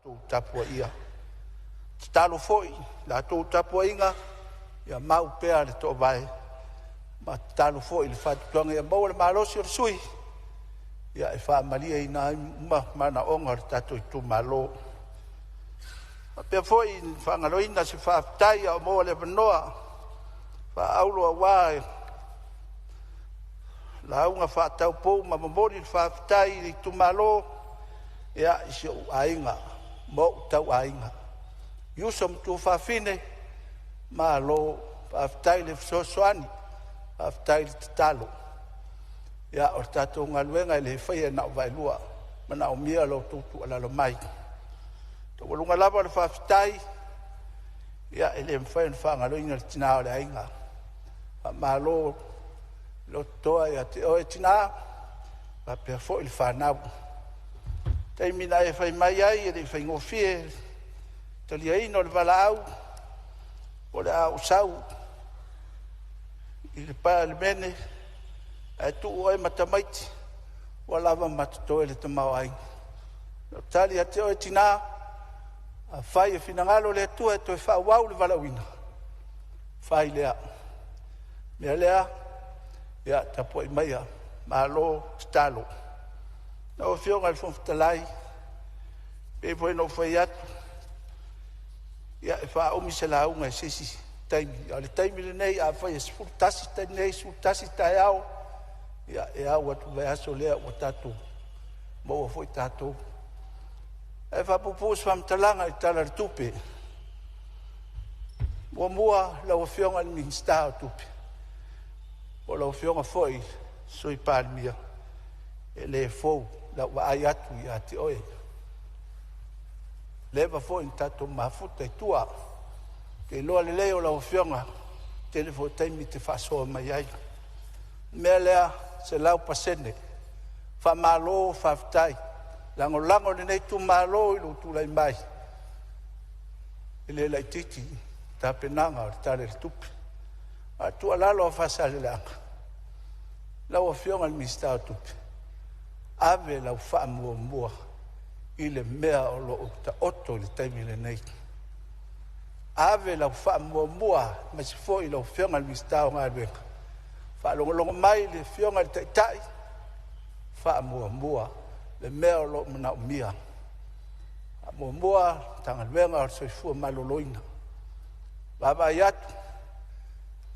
Tapuaia, tatalo foi i la outou tapuaiga ia mau pea le toovae ma tatalo foi i le faatuatuaga ia maua le malosi o le sui e faamalieina ai uma manaoga o le tatou itumalo. Faapea foi ona faagaloina se faafetai a o maua le avanoa faaauro aua lauga faataupou ma momoli le faafetai i le itumalo i si ou aiga ma ou tauaiga, i uso ma tuafafine, malo faafetai le fesoasoani, faafetai le tatalo. Ia o le tatou galuega e le faia na o vaelua, e manaomia lo outou tuualalo mai. E taualuga lava le faafetai, ia e le mafai ona faagaloina le tina o le aiga. Faamalo le lototoa ia te oe tina faapea foi le fanau. I le taimi na e fai mai ai e le i faigofie le taliaina o le valaau o le a ou sau i le Palemene ae tuu oe ma tamaiti ua lava ma totoe le tamaoaiga. Lau tali ia te oe tina, afai e finagalo le Atua e toe faaauau le valaauina, fai lea. O le mea lea, ia tapuai maia, malo tatalo. Lau Afioga i le Fofoga Fetalai, e pei foi ona ou fai atu, ia e faaumi se lauga i se isi taimi, a o le taimi lenei, afai e 11:00 le taimi nei, 11:00 taeao, ia e au atu i le vaiaso lea ua tatou maua foi tatou. Ae faapuupuu se faamatalaga i le Tala o le Tupe. Muamua lau Afioga i le Minisita o Tupe, po o lau Afioga foi i le Sui Palemia, e le fou lau vaai atu ia te oe. Ua leva foi ona tatou mafuta i tua. Ou te iloa lelei o lau Afioga, tele foi taimi e te faasoa mai ai. O le mea lea, 100%. Faamalo faafetai. Lagolago i lenei itumalo i lou tulai mai, e le laitiiti le tapenaga o le Tala o le Tupe. A o le tuualalo a Faasaleleaga, lau Afioga i le Minisita o Tupe, ave lau faamuamua i le mea o lo o taoto i le taimi lenei. Ave lau faamuamua aemaise foi lau Afioga i le Minisita o Galuega, faalogologo mai le Afioga i le Taitai, faamuamua le mea o lo o manaomia. Faamuamua le Matagaluega o le Soifua Maloloina. Vaavaai atu,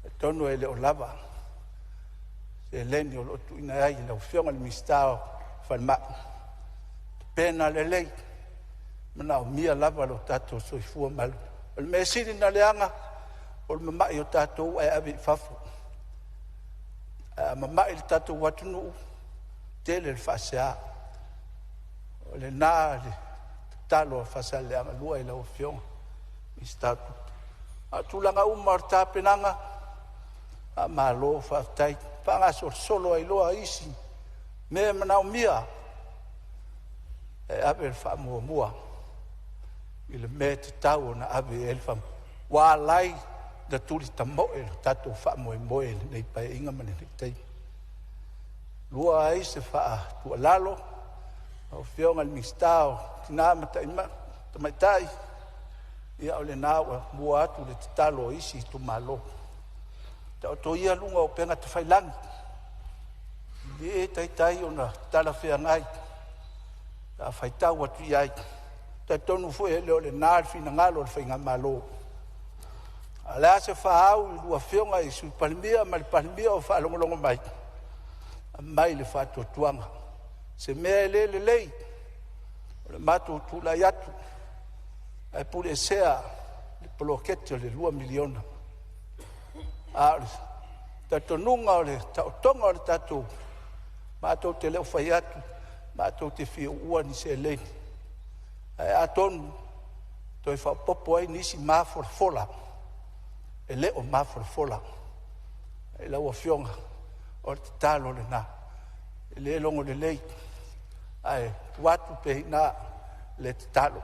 atonu e le o lava seleni o lo o tuuina i ai i lau Afioga i le Minisita o Falemai. Tapena lelei, manaomia lava lo tatou soifua maloloina. O le mea sili ona leaga o le mamai o tatou ae ave i fafo. Ae a mamai lo tatou atunuu, tele le faasea. O lena le tatalo a Faasaleleaga 2 i lau Afioga i le Minisita o Tupe. A o tulaga uma o le tapenaga, faamalo faafetai, faagasolosolo ai loa isi mea manaomia e ave le faamuamua i le mea e tatau ona ave i ai le faamuamua, ua ala ai ona tulitamoe lo tatou faamoemoe i lenei Paeaiga ma lenei taimi. Lua ai se faatualalo, lau Afioga i le Minisita o Tina ma Tamaitai, ia o lena ua mua atu le tatalo a isi itumalo. Taoto ia luga o upega tafailagi, e le taitai ona talafeagai pe a faitau atu i ai. Talitonu foi e le o lena le finagalo o le faigamalo. A o le a se faaau i lua Afioga i Sui Palemia ma le Palemia o faalogologo mai, aumai le faatuatuaga, se mea e le lelei, o le matou tulai atu ae puleesea le poloketi o le $2 miliona. A o le talitonuga o le taotoga o le tatou, matou te le o fai atu matou te fia uua ni seleni, ae atonu toe faaopoopo ai nisi mafolafola e le o mafolafola. Lau Afioga, o le tatalo lena, e le logo lelei ae tuu atu pea i ina le tatalo. O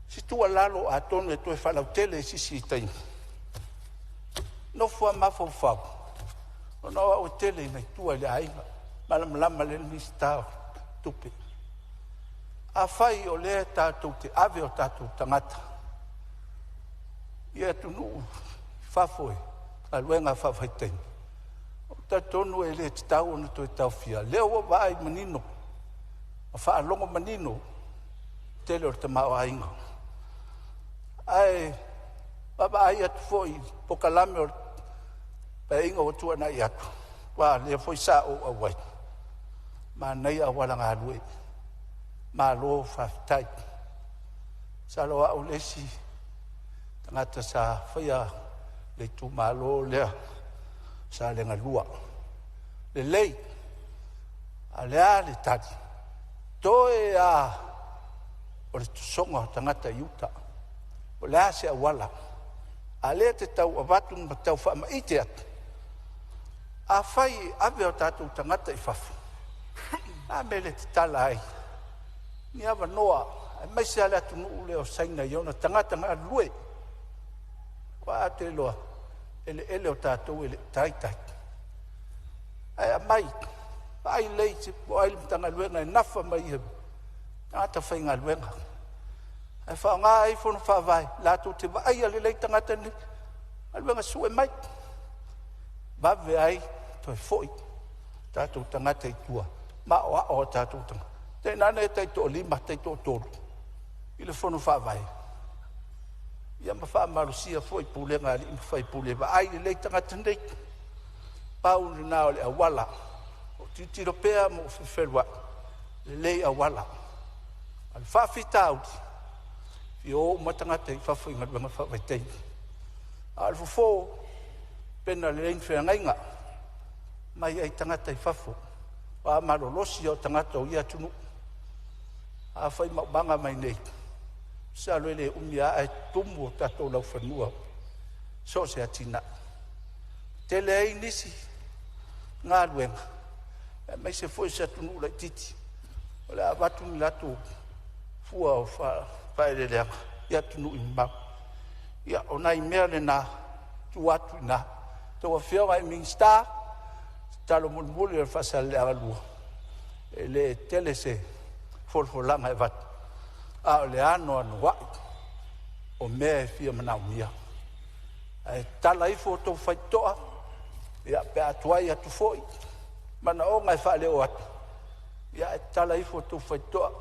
se tuualalo atonu e toe faalautele i se isi taimi, nofo a mafaufau ona o au e tele ina i tua i le aiga, malamalama lelei le Minisita o Tupe. Afai o lea tatou te ave o tatou tagata i atunuu i fafo e galuega faavaitaimi, ou te talitonu e le tatau ona toe taofia. Lea ua ou vaai manino ma faalogo manino i le tele o le tamaoaiga. Ae vaavaai atu foi i polokalame o le Paeaiga ua tuanai atu, aua o lea foi sa ou auai, manaia auala galue, malo faafetai. Masalo o au le isi tagata sa faia le itumalo lea Salega 2. Lelei, a o le a le tali? Toe lava o le tosoga o tagata i uta. O le a se auala? A o lea e te tau avatu ma tau faamaite atu, afai e ave o tatou tagata i fafo, o le a le mea e le tatala ai ni avanoa aemaise lava le atunuu lea o Saina i ona tagata galulue. Aua ou te iloa o eleele o tatou e le o taitai, ae aumai, vaai lelei po o ai le Matagaluega e nafa ma ia tagata faigaluega, ae faaaoga ai fono faavae latou te vaaia lelei tagata nei, galuega sue mai, vave ai toe foi tatou tagata i tua ma aoao o tatou tagata. Tainane e taitoalima, taitoatolu i le fono faavae, ia ma faamalosia foi pulega a alii ma faipule e vaai lelei tagata nei. Pau lena o le auala. O tilotilo pea ma ou fefeluai, lelei auala. A o le faafitauli, e fia o uma tagata i fafo i galuega faavaitaimi. A o le fofo, tapena lelei ni feagaiga, omai ai tagata i fafo, aua malolosi o tagata o ia atunuu. Afai maumaga mai nei, masalo e le umi a ae tumu o tatou laufanua so o se atinae. Tele ai nisi galuega, aemaise foi o se atunuu laitiiti o le a avatu ni latou fua o faaeleeleaga i atunuu e mamao. Ia o nai mea na e tuu atu i ina i a outou Afioga i Minisita. O se tatalo mulimuli a Faasaleleaga 2, e le tele se folafolaga e avatu, a o le anoanoai o mea e fia manaomia. Ae tatala ifo outou faitotoa ia pe a tuai atu foi manaoga e faaleo atu, ia ae tatala ifo outou faitotoa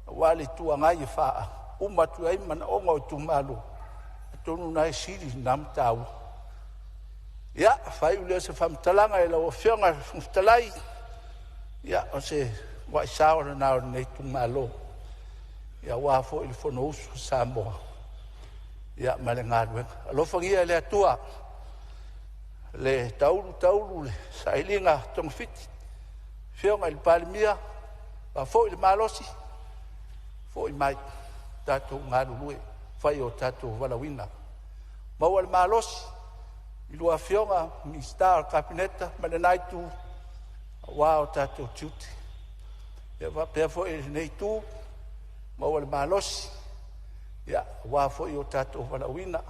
aua le Itu Agai e faauma atu ai manaoga o itumalo, atonu o lena e sili lena mataupu. Ia, faaiu lea o se faamatalaga i lau Afioga i le Fofoga Fetalai, ia o se uluai sao lena o lenei itumalo aua foi le Fonousu a Samoa ia ma le galuega. Alofagia e le Atua le taulu taulu le sailiga togafiti a le Afioga i le Palemia, faafoi le malosi, foi mai tatou galulue fai o tatou valaauina. Maua le malosi i lua Afioga i Minisita o le Kapeneta ma lena itu aua o tatou tiute. Ia faapea foi lenei itu, maua le malosi aua foi lo tatou valaauina.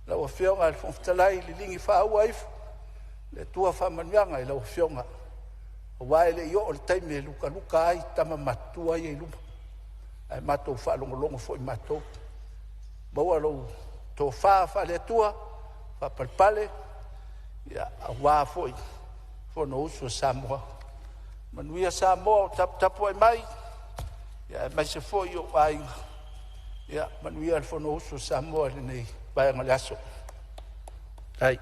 Lau Afioga i le Fofoga Fetalai, liligi faaua ifo e le Atua faamanuiaga i lau Afioga aua e le i oo le taimi e lukaluka ai tama matutua ia i luma, ae matou faalogologo foi matou. Maua lau tofa faale-Atua faapalepale aua foi le Fonousu a Samoa. Manuia Samoa o taputapuai mai, aemaise foi ou aiga. Ia manuia le Fonousu a Samoa i lenei vaega o le aso. Faafetai.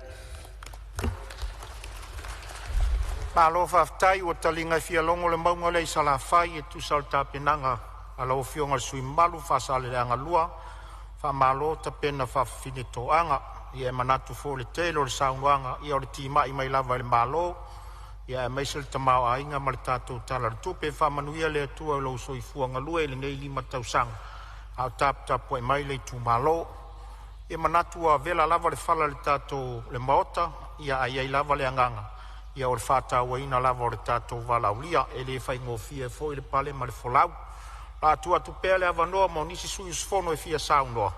Malo faafetai ua taliga e fialogo le mauga lea i Salafai e tusa o le tapenaga a lau Afioga i le sui usufono mamalu o Faasaleleaga 2. Faamalo tapena faafafine toaga. Ia e manatu foi o le tele o le saunoaga ia o le timai mai lava e le Malo aemaise le tamaoaiga ma le tatou Tala o le Tupe. Faamanuia le Atua i lou soifua galue i lenei 5 tausaga a o taputapuai mai le itumalo. Ia, e manatu ua vela lava le fala i le tatou Maota, ia ae i ai lava le agaga o le faatauaina lava o le tatou valaaulia. E le faigofie foi le pale ma le folau. O le a tuu atu pea le avanoa mo nisi sui usufono e fia saunoa.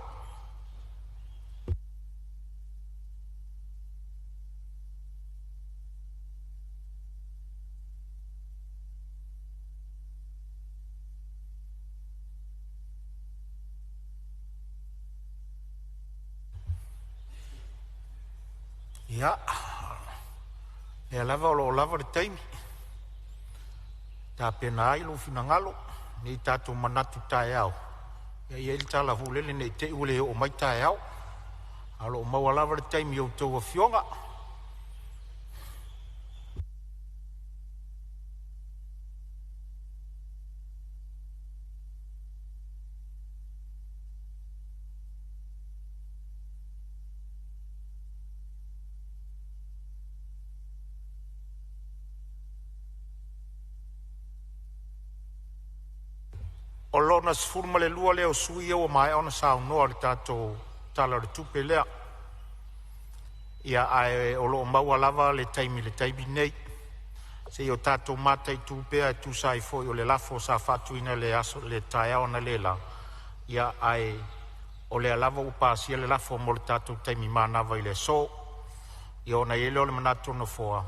Ia, o lea lava o lo o lava le taimi e tapena ai lou finagalo ina ia tatou manatu taeao, e i ai le tala foi lele, ne i te i ua le oo mai taeao, ae o lo o maua lava le taimi i a outou afioga. O lona 12 lea o sui usufono ua maea ona saunoa i le tatou Tala o le Tupe lea. Ia, ae o lo o maua lava le taimi i le taimi nei, se i o tatou mataitu pea e tusa ai foi o le lafo sa faatuina i le aso taeao analeila. Ia ae o lea lava ua pasia le lafo mo le tatou taimi manava i le aso. Ia ona i ai lea o le manatu o le Nofoa,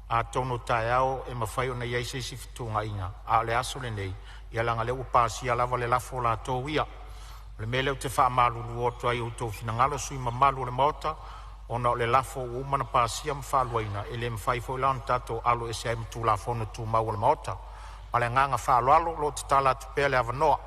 atonu o taeao e mafai ona i ai se isi fetuunaiga, a o le aso lenei, ia leaga o lea ua pasia lava le lafo latou ia. O le mea lea ou te faamalulu atu ai i o outou finagalo sui usufono mamalu o le Maota, ona o le lafo ua uma ona pasia ma faaluaina, e le mafai foi la ona tatou aloese ai ma Tulafono Tumau a le Maota. Ma le agaga faaaloalo o lo o tatala atu pea le avanoa.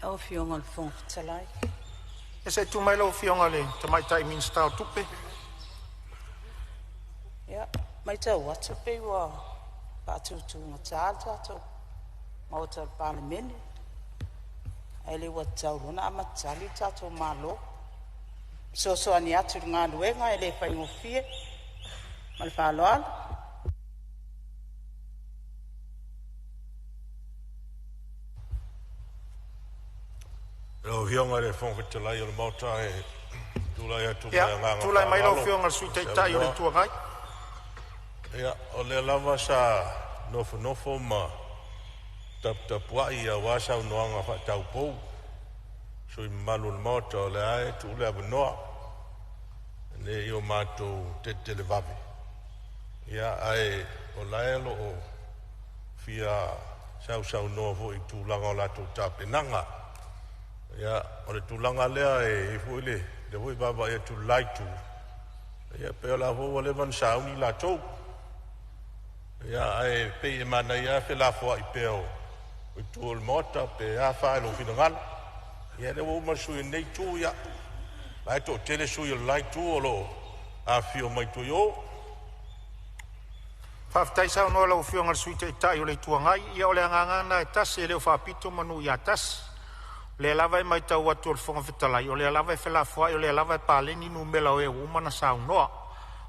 Lau Afioga i le Fofoga Fetalai. Ia se i tulai mai lau Afioga i le Tamaitai Minisita o Tupe. Ia, matau atu pei ua faatutugata le tatou Maota o le Palemene, ae le ua tatau loa ona amata tali le tatou Malo. E fesoasoani atu i le galuega e le faigofie. Ma le faaaloalo. Lau Afioga i le Fofoga Fetalai o le Maota, e tulai atu ma Ia, le agaga tulai mai lau faaaloalo Afioga i le mo Sui se Taitai o le avanoa. Itu Agai. Ia, o lea lava sa nofonofo ma taputapuai aua saunoaga faataupou a sui usufono mamalu o le Maota, o lea lava e tuu le avanoa ina ne i o matou tetelevave, ia ae o la e o lo o fia sausaunoa foi i tulaga o latou tapenaga. Ia, o le tulaga lea e i ai foi le lea foi e vaavaai atu i le la itu, ia pei o la foi ua leva ona sauni latou. Ia ae pei e manaia lava le felafoai pea o itu o le Maota pe a fa i lou finagalo. Ia lea ua uma le sui usufono o lenei itu, ia o la e toatele sui usufono o le la itu o lo o afifio mai tua i o. Faafetai saunoa i lau Afioga i le Sui Taitai o le Itu Agai. Ia o le agaga lava lena e tasi, e le o faapito manu ia tasi. O lea lava e matau atu e le Fofoga Fetalai, o lea lava e felafoai o lea lava e paleni numera o e ua uma ona saunoa.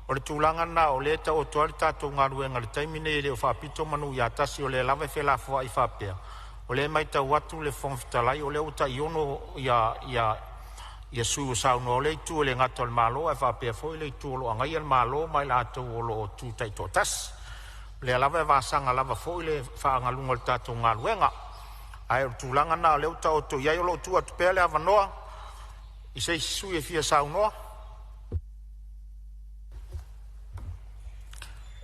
O le tulaga lena o lea e taoto ai le tatou galuega i le taimi lenei, e le o faapito manu ia tasi, o lea lava e felafoai faapea. O lea e matau atu le Fofoga Fetalai o lea ua tai 6 sui usufono ua saunoa o lea itu e le gata o le Malo ae faapea foi le itu o lo o agaia le Malo ma i latou o lo o tu taitoatasi. O lea lava e vasaga lava foi le faagaluga o le tatou galuega. Ae o le tulaga lena o lea ua taoto i ai, o lo o tuu atu pea le avanoa i se isi sui usufono e fia saunoa.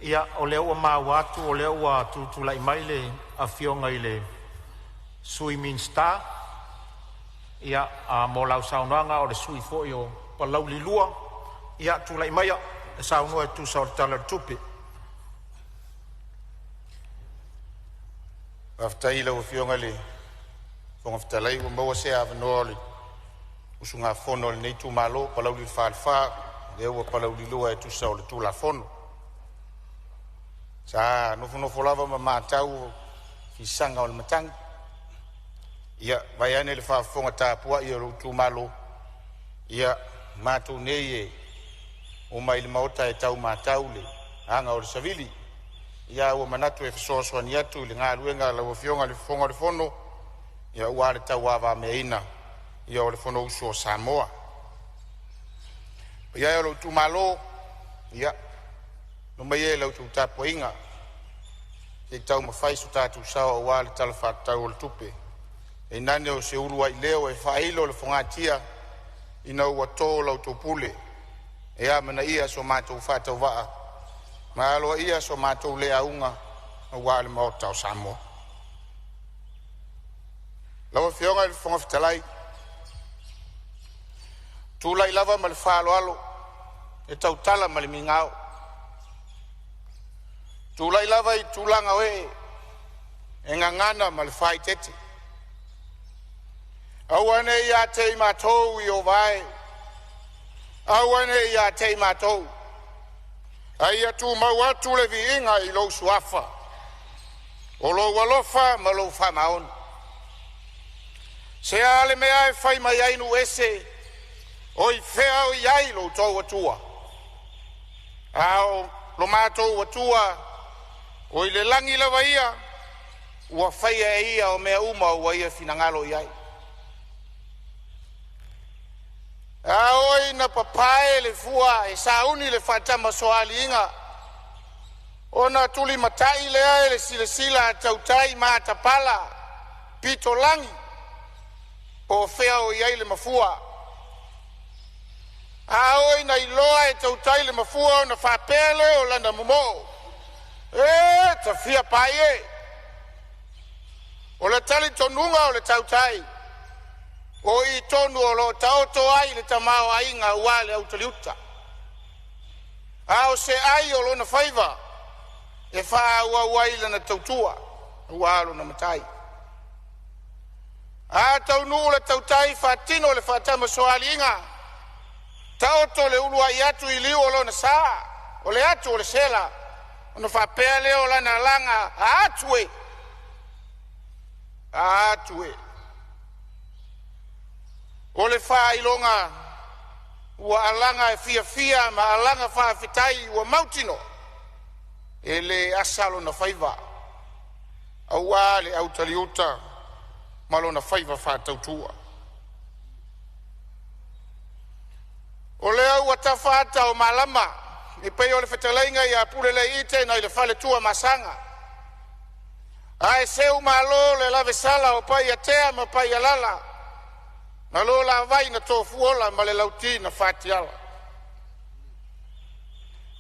Ia, o lea ua maua atu o lea ua tutulai mai le Afioga i le Sui Minisita mo lau saunoaga, o le sui usufono foi o Palauli 2. Ia, tulai maia e saunoa e tusa o le Tala o le Tupe. Faafetai i lau Afioga i le Fofoga Fetalai ua maua se avanoa o le usugafono a lenei itumalo o Palauli le Falefa, lea ua Palauli 2 e tusa o le Tulafono. Sa nofonofo lava ma matau fisaga o le matagi, ia vaeane le faafofoga tapuai a lou itumalo, ia matou nei e omai i le maota e tau matau le aga o le savili. Ia ae ua manatu e fesoasoani atu i le galuega a lau Afioga i le Fofoga o le Fono aua le tauavagameaina o le Fonousu a Samoa. Le paia e o lou itumalo, ia lalo mai ia i la outou tapuaiga, Se i taumafai so tatou sao aua le Tala Faatatau o le Tupe. E nane o se uluai leo e faailo i le fogatia ina ua to la outou pule e amanaia so matou faatauvaa ma aloaia so matou le auga aua le Maota o Samoa. Lau Afioga i le Fofoga Fetalai, tulai lava ma le faaaloalo e tautala ma le migao, tulai lava i tulaga o ee e gagana ma le faaeteete. Aua ne i ia te i matou Ieova e, aua ne i ia te i matou, a ia tumau atu le viiga i lou suafa, o lou alofa ma lou faamaoni. Se a le mea e fai mai ai nuu ese, o i fea o i ai lo outou Atua? A o lo matou Atua, o i le lagi lava ia, ua faia e ia o mea uma ua ia finagalo i ai. A oi na papae le fua e sauni le faatamasoaliiga, ona tulimatai lea e le silasila a tautai matapala pitolagi po o fea o i ai le mafua. A oi na iloa e tautai le mafua ona faapea lea o lana momoo, e tafia pai e. O le talitonuga o le tautai, o i tonu o lo o taoto ai le tamaoaiga aua le autaliuta, a o se ai o lona faiva e faaauau ai lana tautua ua lona matai. A taunuu le tautai faatino le faatamasoaliiga, taoto le uluai atu i liu o lona sa, o le atu o le sela, ona faapea lea o lana alaga, a atu e, a atu e. O le faailoga ua alaga e fiafia ma alaga faafetai ua mautinoa e le asa lona faiva aua le autaliuta ma lona faiva faatautua. O lea ua tafa ata o malama e pei o le fetalaiga ia Puleleiite nai le faletua Masaga, ae seu malo le lavesala o Paiatea ma Paialala na lo lavai na tofuola ma le lauti na fatiala.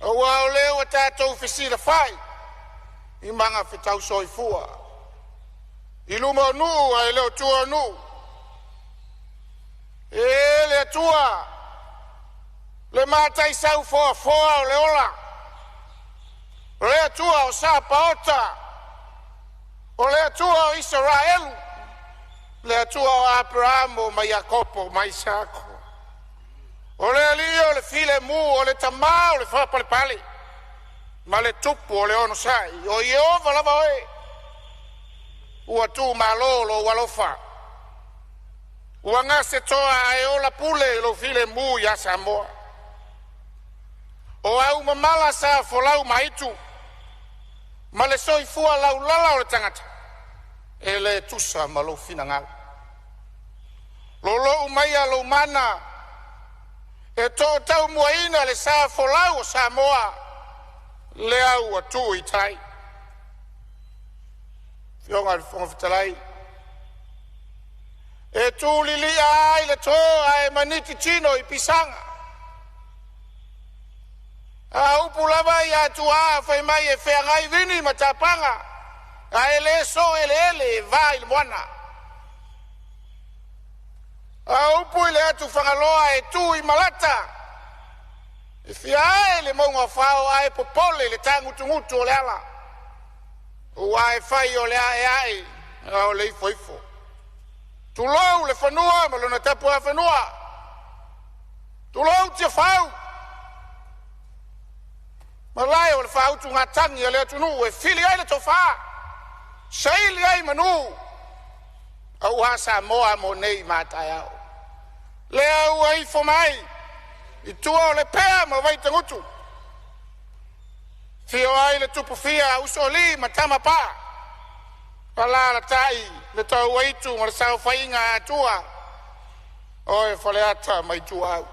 Aua o lea ua tatou fesilafai i magafetau soifua i luma o nuu ae le o tua o nuu. E le Atua le mataisau foafoa o le ola, o le Atua o Sapaota, o le Atua o Isaraelu, le Atua o Aperamo ma Iakopo ma Isako, o le Alii o le filemu, o le Tamā o le faapalepale ma le Tupu o le onosai, o Ieova lava oe, ua tuumalo lou alofa, ua gasetoa ae ola pule lou filemu iā Samoa. O au mamala sa folau ma itu ma le soifua laulala o le tagata, e le tusa ma lou finagalo. Lolou maia lou mana e tootaumuaina le sa folau o Samoa, lea ua tuu i tai. Afioga i le Fofoga Fetalai, e tulilia ai le to ae maniti tino i pisaga. A upu lava ia tuā fai mai e feagai vini ma tapaga, ae le so eleele e va i le moana. A upu i le atu Fagaloa e tu i malata, e fia ae le mauga o fao ae popole le tagutugutu o le ala. Ua e fai o le ae ae, a o le ifo ifo. Tulou le fanua ma lona tapuafanua. Tulou Tiafau. Malae o le faautugatagi a le atunuu e fili ai le tofa, saili ai manu, aua Samoa mo nei ma a taeao. Lea ua ifo mai i tua o le pea ma Vaitagutu. Fio ai le tupufia usoalii ma Tamapaa, alaalatai le Tauaitu ma le saofaiga a Atua, oe Faleata ma Ituau.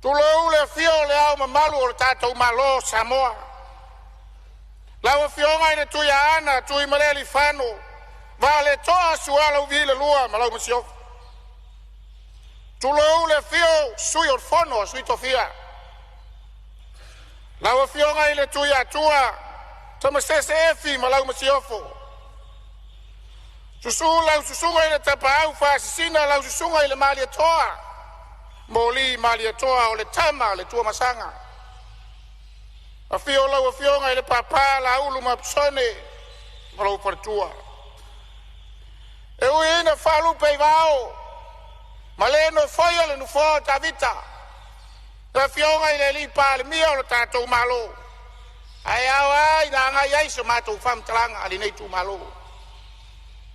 Tulou le afio o le Ao Mamalu o le tatou Malo o Samoa, lau Afioga i le Tuiaana Tuimalealiifano Vaaletoa Sualauvi II ma lau Masiofo. Tulou le afio o Sui o le Fono a Sui Tofia, lau Afioga i le Tuiatua Tamasese Efi ma lau Masiofo. Susu lau susuga i le Tapaau Faasisina lau susuga i le Malietoa, Moli Malietoa o le tama a le Tuamasaga. Afio lau Afioga i le Papa Laulu ma Apisone ma lou faletua. E ui ina faalupe i vao ma le nofoia le nofoa o Tavita, le Afioga i le alii Palemia o le tatou Malo, ae ao lava ina agai ai so matou faamatalaga a lenei itumalo.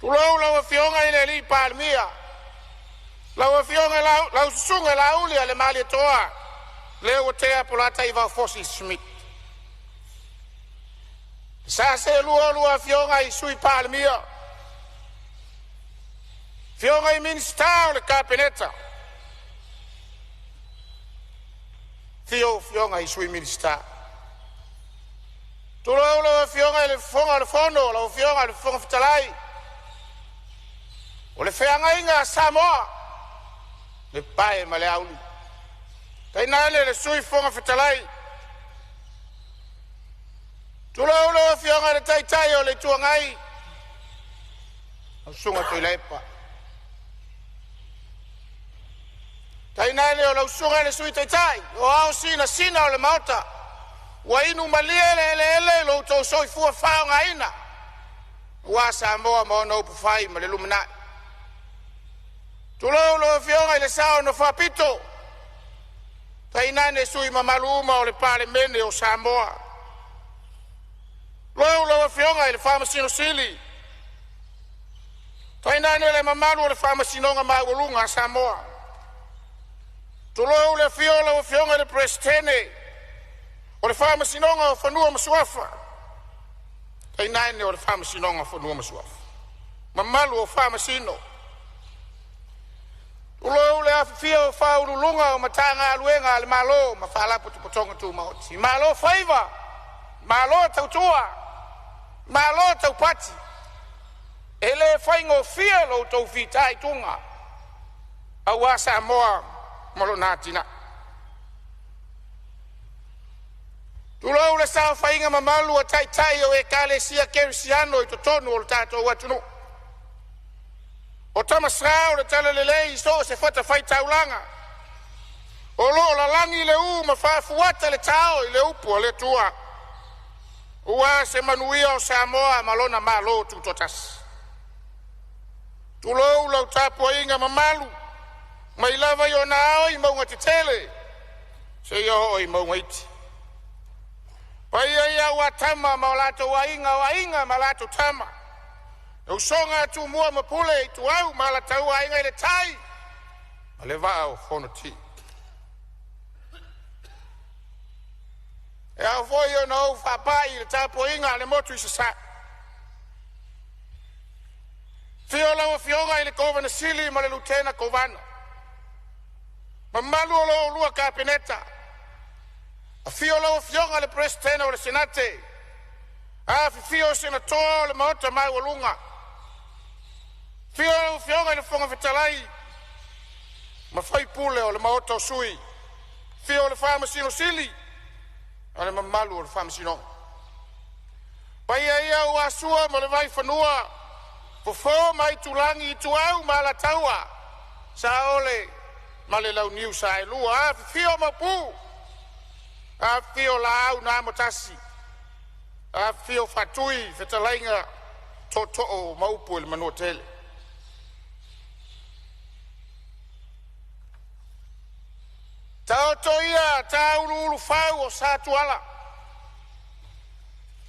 Tulou lau Afioga i le alii Palemia, lau Afioga lau Susuga Laauli Malietoa Leuatea Polataivao Fosi Schmidt. Sa seelua lua afioga i Sui Palemia, afioga i Minisita o le Kapeneta, afio afioga i Sui Minisita. Tulou lau Afioga i le Fofoga o le Fono, lau Afioga i le Fofoga Fetalai, o le feagaiga a Samoa, le pae ma le auli. Tainane le Sui Fofoga Fetalai. Tulou lau Afioga i le Taitai o le Itu Agai, lau Susuga Tuilaepa. Tainane o lau Susuga i le Sui Taitai, o ao sinasina o le Maota, ua inu malie le eleele i lo outou soifua faaaogaina aua Samoa ma ona upufai ma le lumanai. Tulou lau Afioga i le Sao na Faapito, tainane sui usufono mamalu uma o le Palemene o Samoa. Tulou lau Afioga i le Faamasino Sili, tainane le mamalu o le Faamasinoga Maualuga a Samoa. Tulou le afio o lau Afioga i le Peresetene o le Faamasinoga o Fanua ma Suafa, tainane o le Faamasinoga o Fanua ma Suafa, mamalu o Faamasino. Tulou le afifio o Faauluuluga o Matagaluega a le Malo ma Faalapotopotoga Tumaoti. Malo faiva, malo tautua, malo taupati. E le faigofie lo outou fitaituga aua Samoa ma lona atinae. Tulou le saofaiga mamalu a Taitai o Ekalesia Kerisiano i totonu o le tatou atunuu. O tama sa o le talalelei i so o se fatafaitaulaga o lo o lalagi le ū ma faafuata le tao i le upu a le Atua, ua se manuia o Samoa ma lona Malo Tutoatasi. Tulou lau tapuaiga mamalu mai lava i ona ao i mauga tetele seia oo i mauga iti. Paia ia aua Tama ma o latou Aiga, o Aiga ma latou Tama, le usoga a Tumua ma Pule, Ituau ma Alataua, Aiga i le Tai ma le Vaa o Fonoti. E ao foi ona ou faapai i le tapuaiga a le motu i Sasae. Afio lau Afioga i le Kovana Sili ma le Lutena Kovana, mamalu o lo oulua Kapeneta, afio lau Afioga i le Peresetene o le Senate, afifio Senatoa o le Maota Maualuga, afio lau Afioga i le Fofoga Fetalai ma faipule o le Maota o Sui, afio le Faamasino Sili ma le mamalu o le Faamasinoga. Paia ia ua Sua ma le Vaifanua, Fofo ma Aitulagi, Ituau ma Alataua, Saole ma le Launiu Saelua, afifio Maopu, afifio Laau na Amotasi, afifio Faatui, fetalaiga Tootoo ma upu i le Manuatele. Taoto ia tauluulufau o Satuala,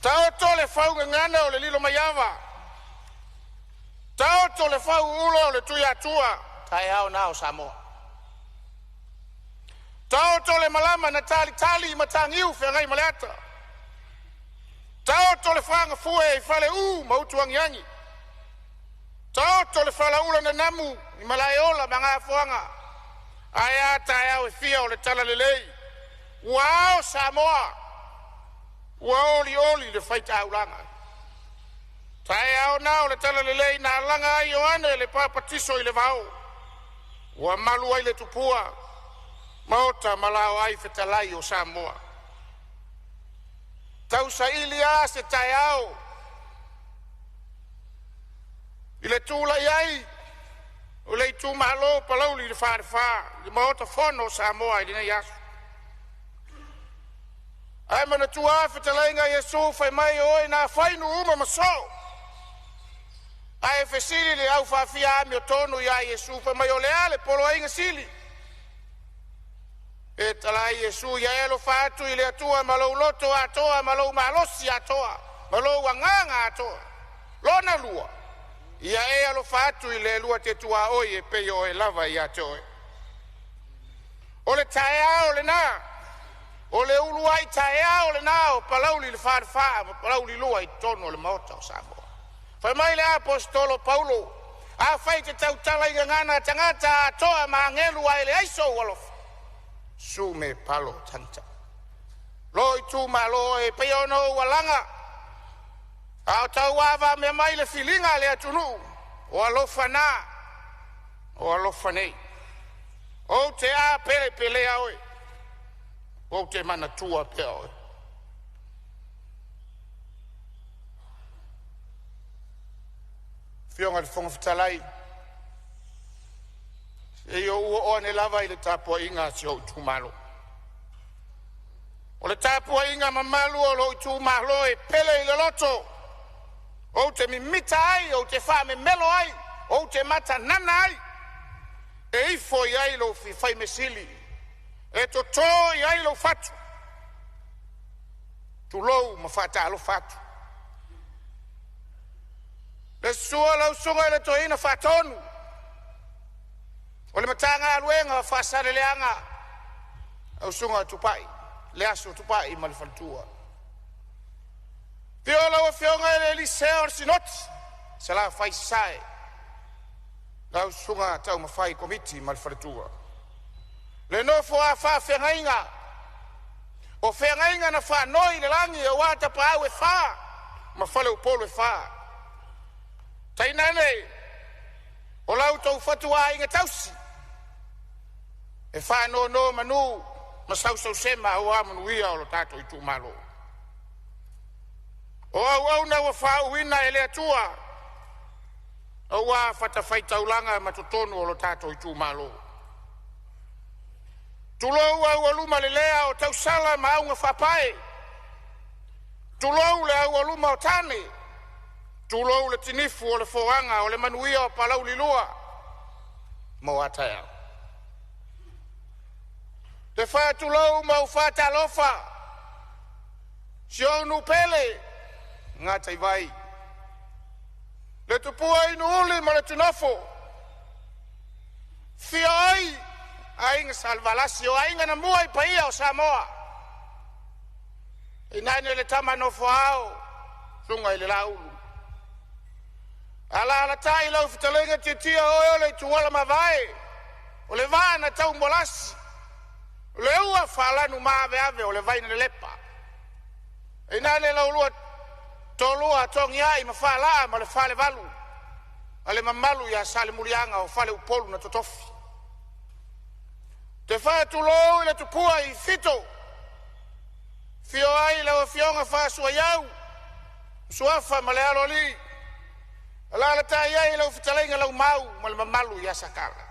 taoto le faugagana o le Lilomaiava, taoto le fauula o le Tuiatua, taeao na o Samoa. Taoto le malama na talitali i Mataniu Feagaimaleata, taoto le fagafue i Faleu ma Utuagiagi, taoto le falaula na namu i Malaeola ma Gafoaga, Ae a taeao e fia o le talalelei, ua ao Samoa, ua olioli le faitaulaga. Taeao na o le talalelei na alaga ai Ioane le Papatiso i le vao, ua malu ai le tupua maota ma lao ai fetalai o Samoa. Tausaili a se taeao i le tulai ai o le itumalo o Palauli le Falefa i le Maota Fono o Samoa i lenei aso. Ae manatua lava fetalaiga a Iesu fai mai, o oe na afai nuu uma ma soo. Ae fesili le au faafia amiotonu ia Iesu fai mai, o le a le poloaiga sili? Pe tala ai Iesu, ia e alofa atu i le Atua ma lou loto atoa ma lou malosi atoa ma lou agaga atoa. Lona lua, ia e alofa atu i le lua te tuaoi e pei o oe lava ia te oe. O le taeao lena, o le uluai taeao lena o Palauli le Falefa ma Palauli 2 i totonu o le Maota o Samoa. Fai mai le aposetolo Paulo, afai te tautala i gagana a tagata atoa ma agelu ae leai sou alofa, sume palo tagita. Lo itumalo e pei ona ou alaga, a o tauavamea mai le filiga a le atunuu, o alofa na, o alofa nei. Ou te a pele pelea oe, ou te manatua pea oe. Afioga i le Fofoga Fetalai, se i ou oo ane lava i le tapuaiga a si ou itumalo. O le tapuaiga mamalu a lou itumalo e pele i le loto, ou te mimita ai, ou te faamemelo ai, ou te matanana ai, e ifo i ai lou faimesili, e toto i ai lou fatu, tulou ma faatalofa atu. Le susu o lau susuga i le Toeaina Faatonu o le Matagaluega o Faasaleleaga, lau susuga Tupai Leaso Tupai ma le faletua. Afio lau Afioga i le Elisea o le Sinoti, Salafai Sasae, lau susuga Taumafai Komiti ma le faletua. Le nofo a faafeagaiga o feagaiga na faanoi i le lagi aua tapaau e fa ma faleupolu e fa. Tainane o lau fatuaiga tausi e faanonomanu ma sausausema aua manuia o lo tatou itumalo. O auauna ua faauuina e le Atua aua fatafaitaulaga ma totonu o lo tatou itumalo. Tulou aualuma lelea o tausala ma augafaapae, tulou le aualuma o tane, tulou le tinifu o le foaga o le manuia o Palauli 2 mo a taeao. Te faatulou ma ou faatalofa si ou nuu pele Gataivai, le tupua inuuli ma le tunofo, fia ai aiga Salevalasi o aiga na mua i paia o Samoa. Inane le tama nofo ao, susuga i le Laulu. Alaalatai lau fetalaiga Tiatia, oe o le ituala mavae, o le vaa na taumoalasi, o le ua faalanu maaveave o le vainalelepa. Inane laulua toalua Togiai ma Faalaa ma le Falevalu, a le mamalu ia Salemuliaga o Faleupolu na totofi. Te faatulou i le tupua i Fito, fio ai lau afioga Faasuaiau, Suafa ma le Aloalii, alaalatai ai lau fetalaiga Laumau ma le mamalu ia Sakala.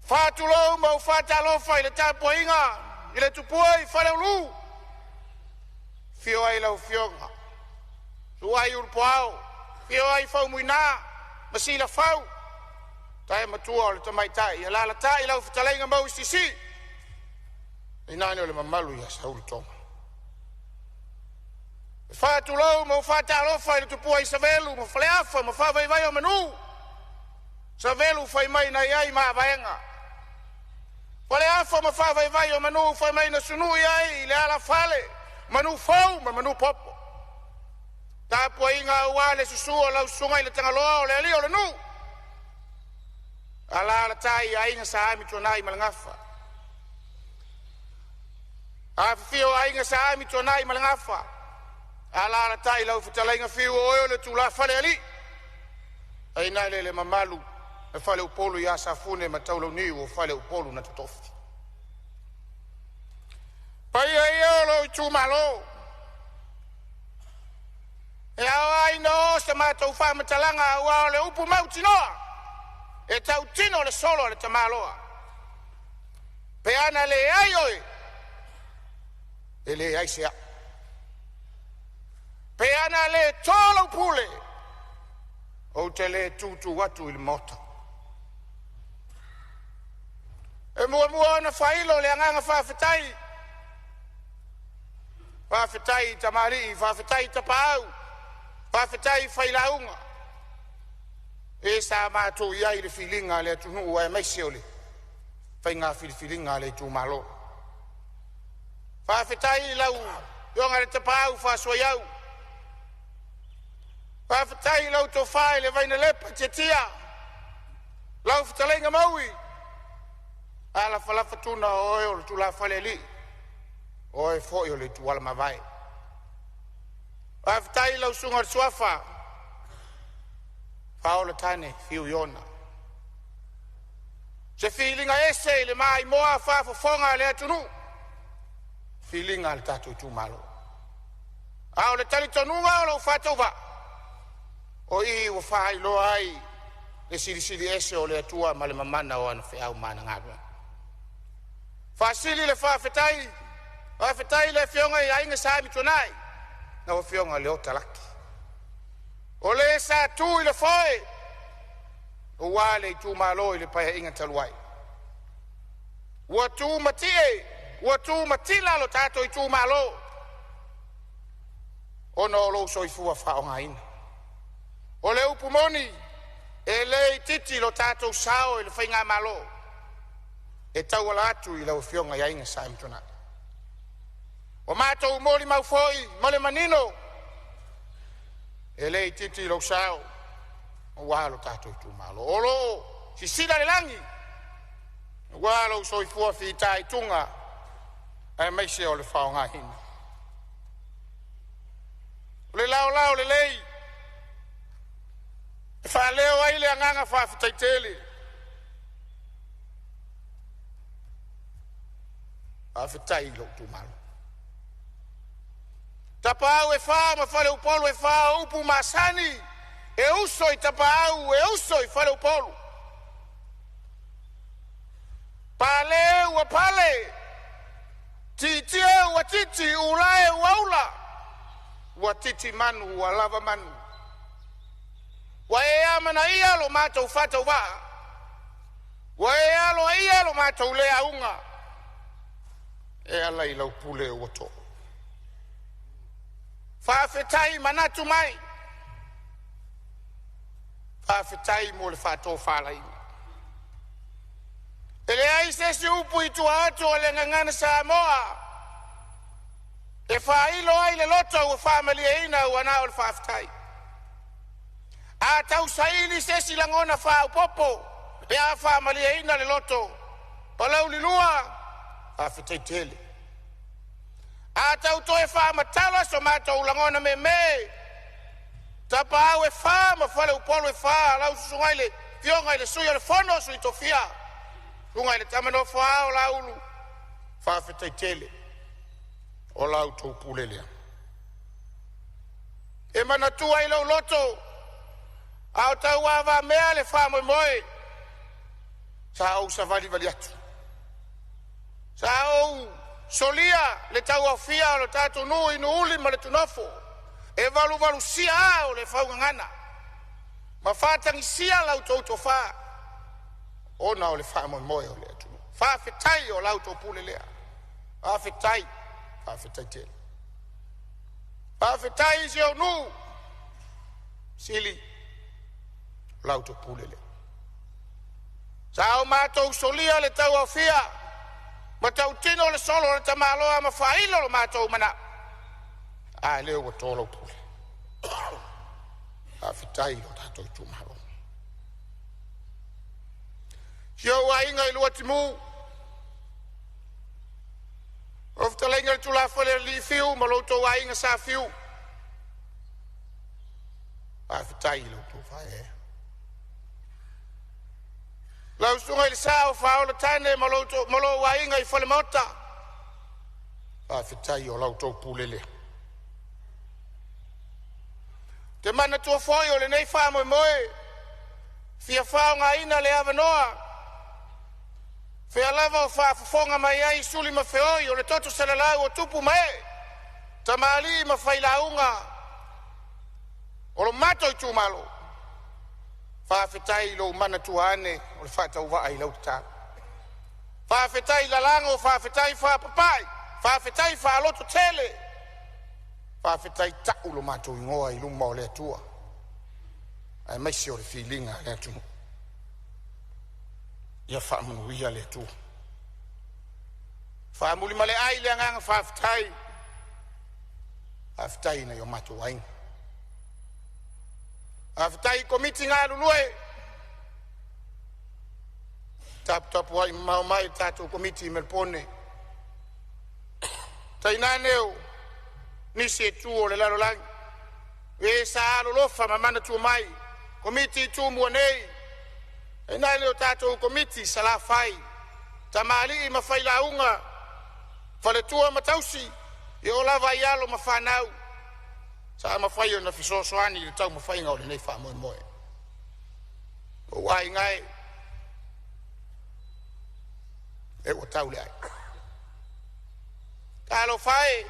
Faatulou ma ou faatalofa i le tapuaiga i le tupua i Faleulu, fio ai lau afioga Suai Ulupuao, fio ai Faumuina ma Silafau, tae matua o le tamaitai, alaalatai lau fetalaiga Mauisisi, inane o le mamalu ia Saulutoga. E faatulou ma ou faatalofa i le tupua i Savelu ma Faleafa ma Faavaivai o Manu, Savelu fai mai na iai mavaega, Faleafa ma Faavaivai o Manu fai mai na sunui ai i le alafale, manu fou ma manu popo. Tapuaiga aua le susu o lau susuga i le Tagaloa o le alii o le nuu, Alaalatai aiga Sa Amituanai ma le Gafa, afifio aiga Sa Amituanai ma le Gafa, alaalatai lau fetalaiga Fiu o oe o le tulafale alii, tainane le mamalu le faleupolu ia Safune ma Taulauniu o faleupolu na totofi. Paia ia o lou itumalo, e ao lava ona oo se matou faamatalaga aua o le upu mautinoa e tautino le solo a le tamaloa. Pe ana leai oe, e leai se a'u. Pe ana le to lau pule, ou te le tu atu i le maota. E muamua ona faailo le agaga faafetai, faafetai i tamalii, faafetai i tapaau, faafetai i failauga, e sa matou i ai i le filiga a le atunuu aemaise o le faiga filifiliga a le itumalo. Faafetai i lau Afioga i le Tapaau Faasuaiau, faafetai i lau Tofa i le Vainalepa Tiatia, lau fetalaiga Maui Alafalafa Tuna, o oe o le tulafale alii, o oe foi o le ituala mavae. Faafetai i lau Susuga i le Suafa Faaola Tane Fiu Iona. Se filiga ese i le maimoa faafofoga a le atunuu, filiga a le tatou itumalo. A o le talitonuga o lou faatauvaa, o i ua faailoa ai le silisili ese o le Atua ma le mamana o ana feau ma ana galuega. Faasili le faafetai, faafetai i le afioga i Aiga Sa Amituanai, lau afioga Leota Laki, o le sa tu i le foe aua le itumalo i le Paeaiga talu ai. Ua tumatie, ua tumatila lo tatou itumalo ona o lou soifua faaaogaina. O le upu moni, e le itiiti lo tatou sao i le faigamalo e tauala atu i lau afioga i Aiga Sa Amituanai. Ua matou molimau foi ma le manino, e le itiiti lou sao aua lo tatou itumalo. O lo o sisila le lagi aua lou soifua fitaituga aemaise o le faaaogaina. O le laolao lelei e faaleo ai le agaga faafetai tele. Faafetai i lou itumalo. Tapaau e fa ma faleupolu e fa, o upu masani e uso i tapaau, e uso i faleupolu. Pale ua pale, tietie ua titi, ulae ua ula, ua titi manu ua lava manu. Ua e amanaia lo matou faatauvaa, ua e aloaia lo matou le auga, e ala i lau pule ua to. Faafetai manatu mai, faafetai mo le faatofalaiga. E leai se isi upu i tua atu o le gagana Samoa e faailo ai le loto ua faamalieina ua na o le faafetai. A tausaili se isi lagona faaopoopo pe a faamalieina le loto, Palauli 2, faafetai tele. A tau toe faamatala so matou lagona meme, Tapaau e fa ma faleupolu e fa, lau susuga i le Afioga i le Sui o le Fono a Sui Tofia, susuga i le Tama Nofo a Laulu, faafetai tele o la outou pule lea. E manatua i lou loto a o tauavamea le faamoemoe, sa ou savalivali atu, sa ou solia le tauaofia o le tatou nuu i Nuuuli ma le Tunofo, e valuvalusia aa o le faugagana ma faatagisia la outou tofa ona o le faamoemoe o le atunuu. Faafetai o la outou pule lea. Faafetai, faafetai tele. Faafetai i si ou nuu, sili o la outou pule lea. Sa o matou solia le tauaofia ma tautino le solo a le tamaloa ma faailo lo matou manao, a lea ua to lau pule. Faafetai i lo tatou itumalo. Si ou aiga i Luatimū, lau fetalaiga i le Tulafale a Alii Fiu ma lo outou aiga Sa Fiu, faafetai i lo outou faaeaea. Lau susuga i le Sao Faapito Faaola Tane ma lou aiga i Falemaota, faafetai o la outou pule lea. Ou te manatua foi o lenei faamoemoe e fia faaaogaina le avanoa, fea lava o faafofoga mai ai suli ma feoi o le toto salalai o tupu ma ee, tamalii ma failauga o lo matou itumalo. Faafetai i lou manatua ane o le faatauvaa i lau tatalo. Faafetai lalago, faafetai faapapai, faafetai faalototele, faafetai tau lo matou igoa i luma o le Atua aemaise o le filiga a le atunuu. Ia faamanuia le Atua. Faamuli ma le ai le agaga faafetai, faafetai i nai o matou aiga. Faafetai i Komiti galulue, taputapuai mamao mai le tatou Komiti i Melepone, tainane o nisi e tu o le lalolagi, e sa alolofa ma manatua mai, Komiti i Tumua nei, tainane o tatou Komiti i Salafai, tamalii ma failauga, faletua ma tausi, e oo lava i alo ma fanau sa mafai ona fesoasoani i le taumafaiga o lenei faamoemoe. Ou aiga e, e ua tau le ai. Talofa e,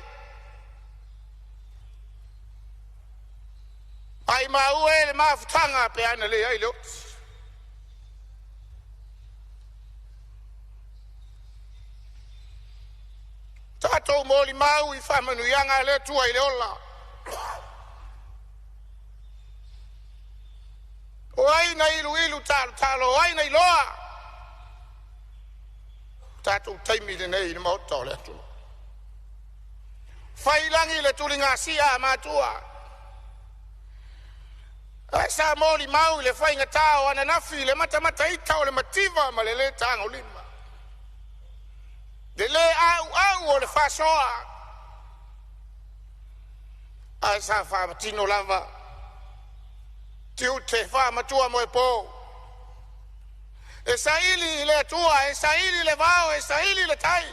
maumau e le mafutaga pe a na leai le oti. Tatou molimau i faamanuiaga a le Atua i le ola. O ai na iluilu talotalo, o ai na iloa? O tatou taimi lenei i le maota o le atunuu. Fai lagi le tuligasia a matua. Ae sa molimau i le faigata o ananafi le matamataita o le mativa ma le le tagolima. Le le auau o le faasoa. Ae sa faamatino lava tiute faamatua moepo. E saili i le Atua, e saili le vao, e saili le tai.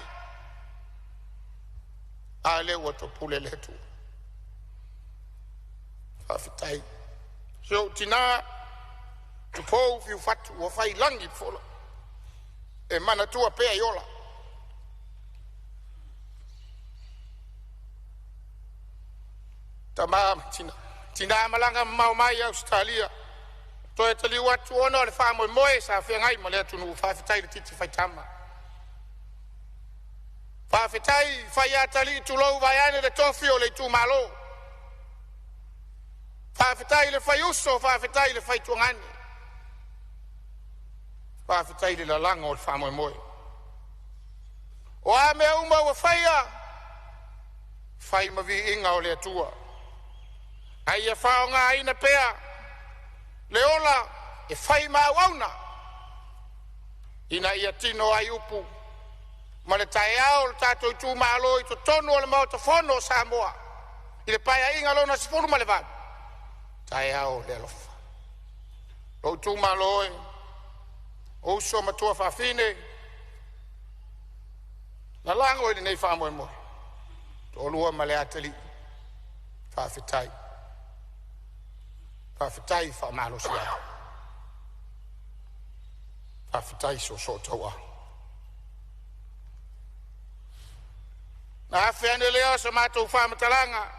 A lea ua topule le Atua. Faafetai. Si ou tina, tupou fiufatu ua fai lagi le fola. E manatua pea i ola. Tama ma tina, tina malaga mamao mai Ausetalia, toe taliu atu ona o le faamoemoe sa feagai ma le atunuu. Faafetai le titi faitama. Faafetai faiatalii, tulou, vaeane le tofi o le itumalo. Faafetai le faiuso, faafetai le faituagani, faafetai le lalago o le faamoemoe. O a mea uma ua faia, fai ma viiga o le Atua. A ia faaaogaina pea le ola e fai ma auauna ina ia tino ai upu ma le taeao o le tatou itumalo i totonu o le Maota Fono o Samoa i le Paeaiga lona 18, taeao o le alofa. Lou itumalo e, o uso ma tuafafine, lalago i lenei faamoemoe, toalua ma le atalii, faafetai. Faafetai faamalosiau. Faafetai soosoo tauau. Na afe ane lea o se matou faamatalaga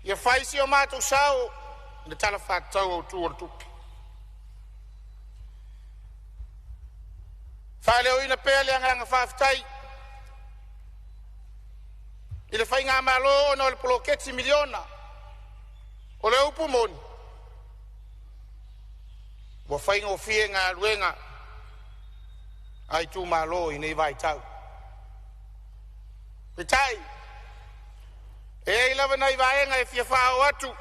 ia fai si o matou sao i le Tala Faatatau Autu o le Tupe. Faaleoina pea le agaga faafetai i le Faigamalo ona o le poloketi miliona. O le upu moni, ua faigofie galuega a itumalo i nei vaitau. Peitai, e i ai lava nai vaega e fia faaoo atu.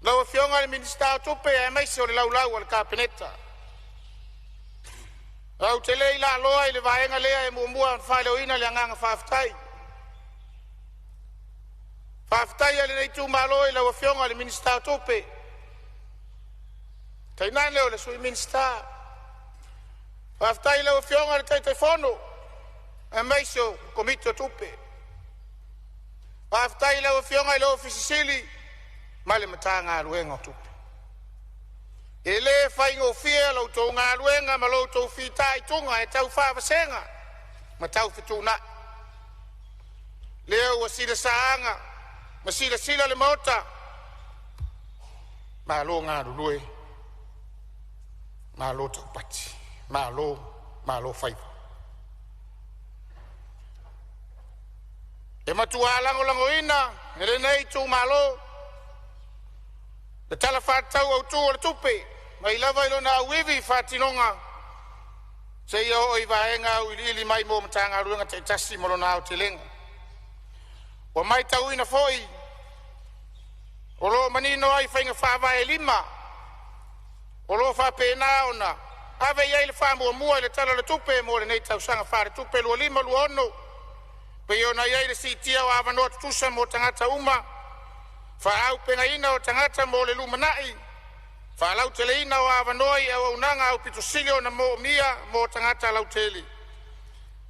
Lau Afioga i le Minisita o Tupe aemaise o le laulau a le Kapeneta. Ou te le i laaloa i le vaega lea e muamua ona faaleoina le agaga faafetai. Faafetai a lenei itumalo i lau Afioga i le Minisita o Tupe, tainane o le Sui Minisita. Faafetai i lau Afioga i le Taitaifono aemaise o le Komiti o Tupe. Faafetai i lau Afioga i le Ofisa Sili ma le Matagaluega o Tupe. E le faigofie la outou galuega ma lo outou fitaituga e tau faavasega ma tau fetuunai. Lea ua sila saaga ma silasila le Maota, malo galulue, malo taupati, malo malo faiva. E matua lagolagoina e lenei itumalo le Tala Faatatau Autu o le Tupe mai lava i lona auivi i faatinoga seia oo i vaega auiliili mai mo Matagaluega taitasi ma lona aotelega. Ua matauina foi o lo o manino ai faiga faavae e lima o lo o faapena ona ave i ai le faamuamua i le Tala o le Tupe mo lenei tausaga faaletupe 2025/2026, pei ona i ai le siitia o avanoa tutusa mo tagata uma, faaauupegaina o tagata mo le lumanai, faalauteleina o avanoa i auaunaga aupito sili ona moomia mo tagata lautele,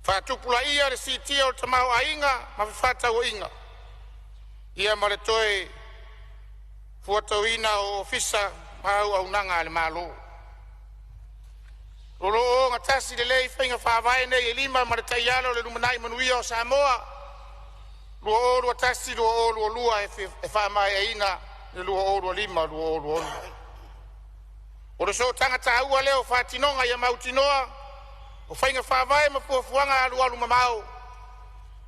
faatupulaia le siitia o le tamaoaiga ma fefaatauaiga, ia ma le toe fuatauaina o Ofisa ma auaunaga a le Malo. O lo o ogatasi lelei faiga faavae nei e lima ma le Taiala o le Lumanai Manuia o Samoa 2021-2022 e faamaeaina i le 2025-2026. O le sootaga taua lea o faatinoga ia mautinoa o faiga faavae ma fuafuaga alualumamao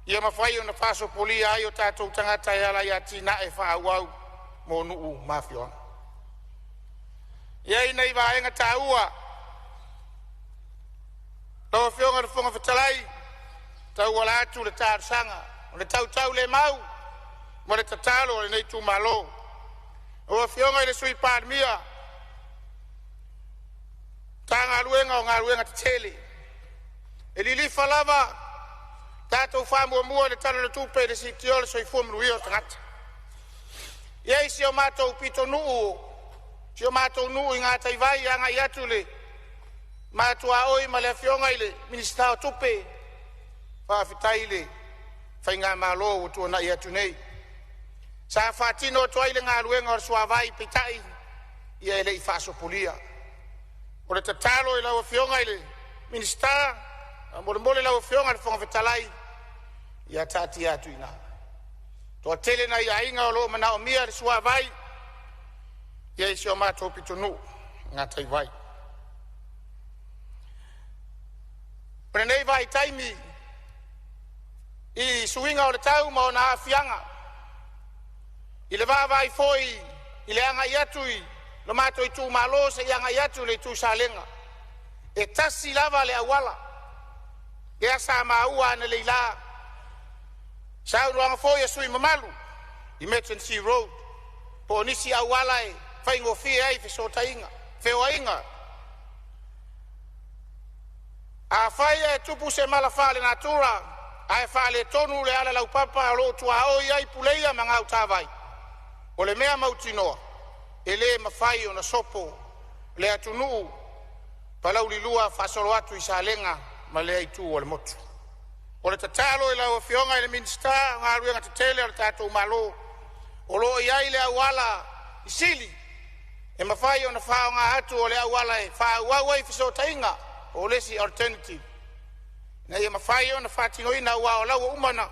ia mafai ona faasopolia ai o tatou tagata e ala i atinae faaauau mo nuu ma afioaga. E i ai nai vaega taua lau Afioga i le Fofoga Fetalai e tauala atu i le talosaga o le tautaulemau ma le tatalo a lenei itumalo. Lau Afioga i le Sui Palemia, Matagaluega o Galuega Tetele, e lilifa lava tatou faamuamua i le Tala o le Tupe i le siitia o le soifua manuia o tagata. E i ai si o matou pitonuu, si o matou nuu i Gataivai agai atu i le ma tuaoi ma le Afioga i le Minisita o Tupe, faafetai i le faigamalo ua tuanai atu nei sa faatino atu ai le galuega o le suavai, peitai ia e le i faasopolia. O le tatalo i lau Afioga i le Minisita, faamolemole lau Afioga i le Fofoga Fetalai, ia taatia atu i ina. Toatele nai aiga o lo o manaomia le suavai i si o matou pitonuu i Gataivai. O lenei vaitaimi i suiga o le tau ma ona aafiaga i le vaavaai foi i le agai atu i lo matou itumalo seia agai atu i le itu Salega, e tasi lava le auala lea sa maua analeila, saunoaga foi a sui usufono mamalu, emergency road po o nisi auala e faigofie ai fesootaiga, feoaiga. Afai ae tupu se mala faalenatura ae faaletonu le auala laupapa o lo o tuaoi ai Puleia ma Gautavai, o le mea mautinoa e le mafai ona sopo le atunuu Palauli 2 faasolo atu i Salega ma lea itu o le motu. O le tatalo i lau Afioga i le Minisita o Galuega Tetele a lo tatou Malo, o lo o i ai le auala sili e mafai ona faaaoga atu o le auala e faaauau ai fesootaiga po o le isi alternative ina ia mafai ona faatinoina, aua o la ua uma ona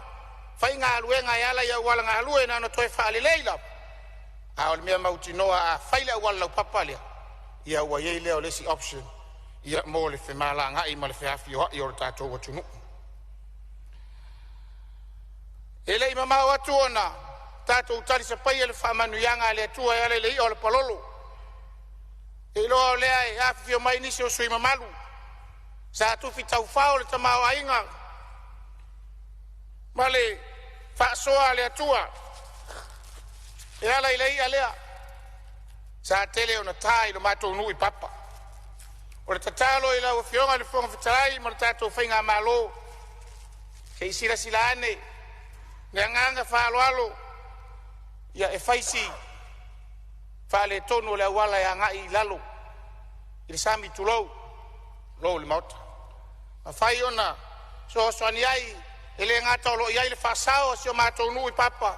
fai galuega e ala i auala galue na ona toe faalelei lava. A o le mea mautinoa a fai le auala laupapa lea, ia ua i ai lea o le isi option mo le femalagaai ma le feafioai o le tatou atunuu. E le i mamao atu ona tatou talisapaia le faamanuiaga a le Atua e ala i le i'a o le palolo. Ou te iloa o lea e afifio mai nisi o sui usufono mamalu sa tufi taufao le tamaoaiga ma le faasoa a le Atua e ala i le i'a lea sa tele ona ta i lo matou nuu i Papa. O le tatalo i lau Afioga i le Fofoga Fetalai ma le tatou faigamalo, se i silasila ane i le agaga faaaloalo, ia e fai si faaletonu o le auala e agai i lalo i le sami tulou le Maota. Afai ona fesoasoani ai, e le gata o lo o i ai le faasao a si o matou nuu i Papa,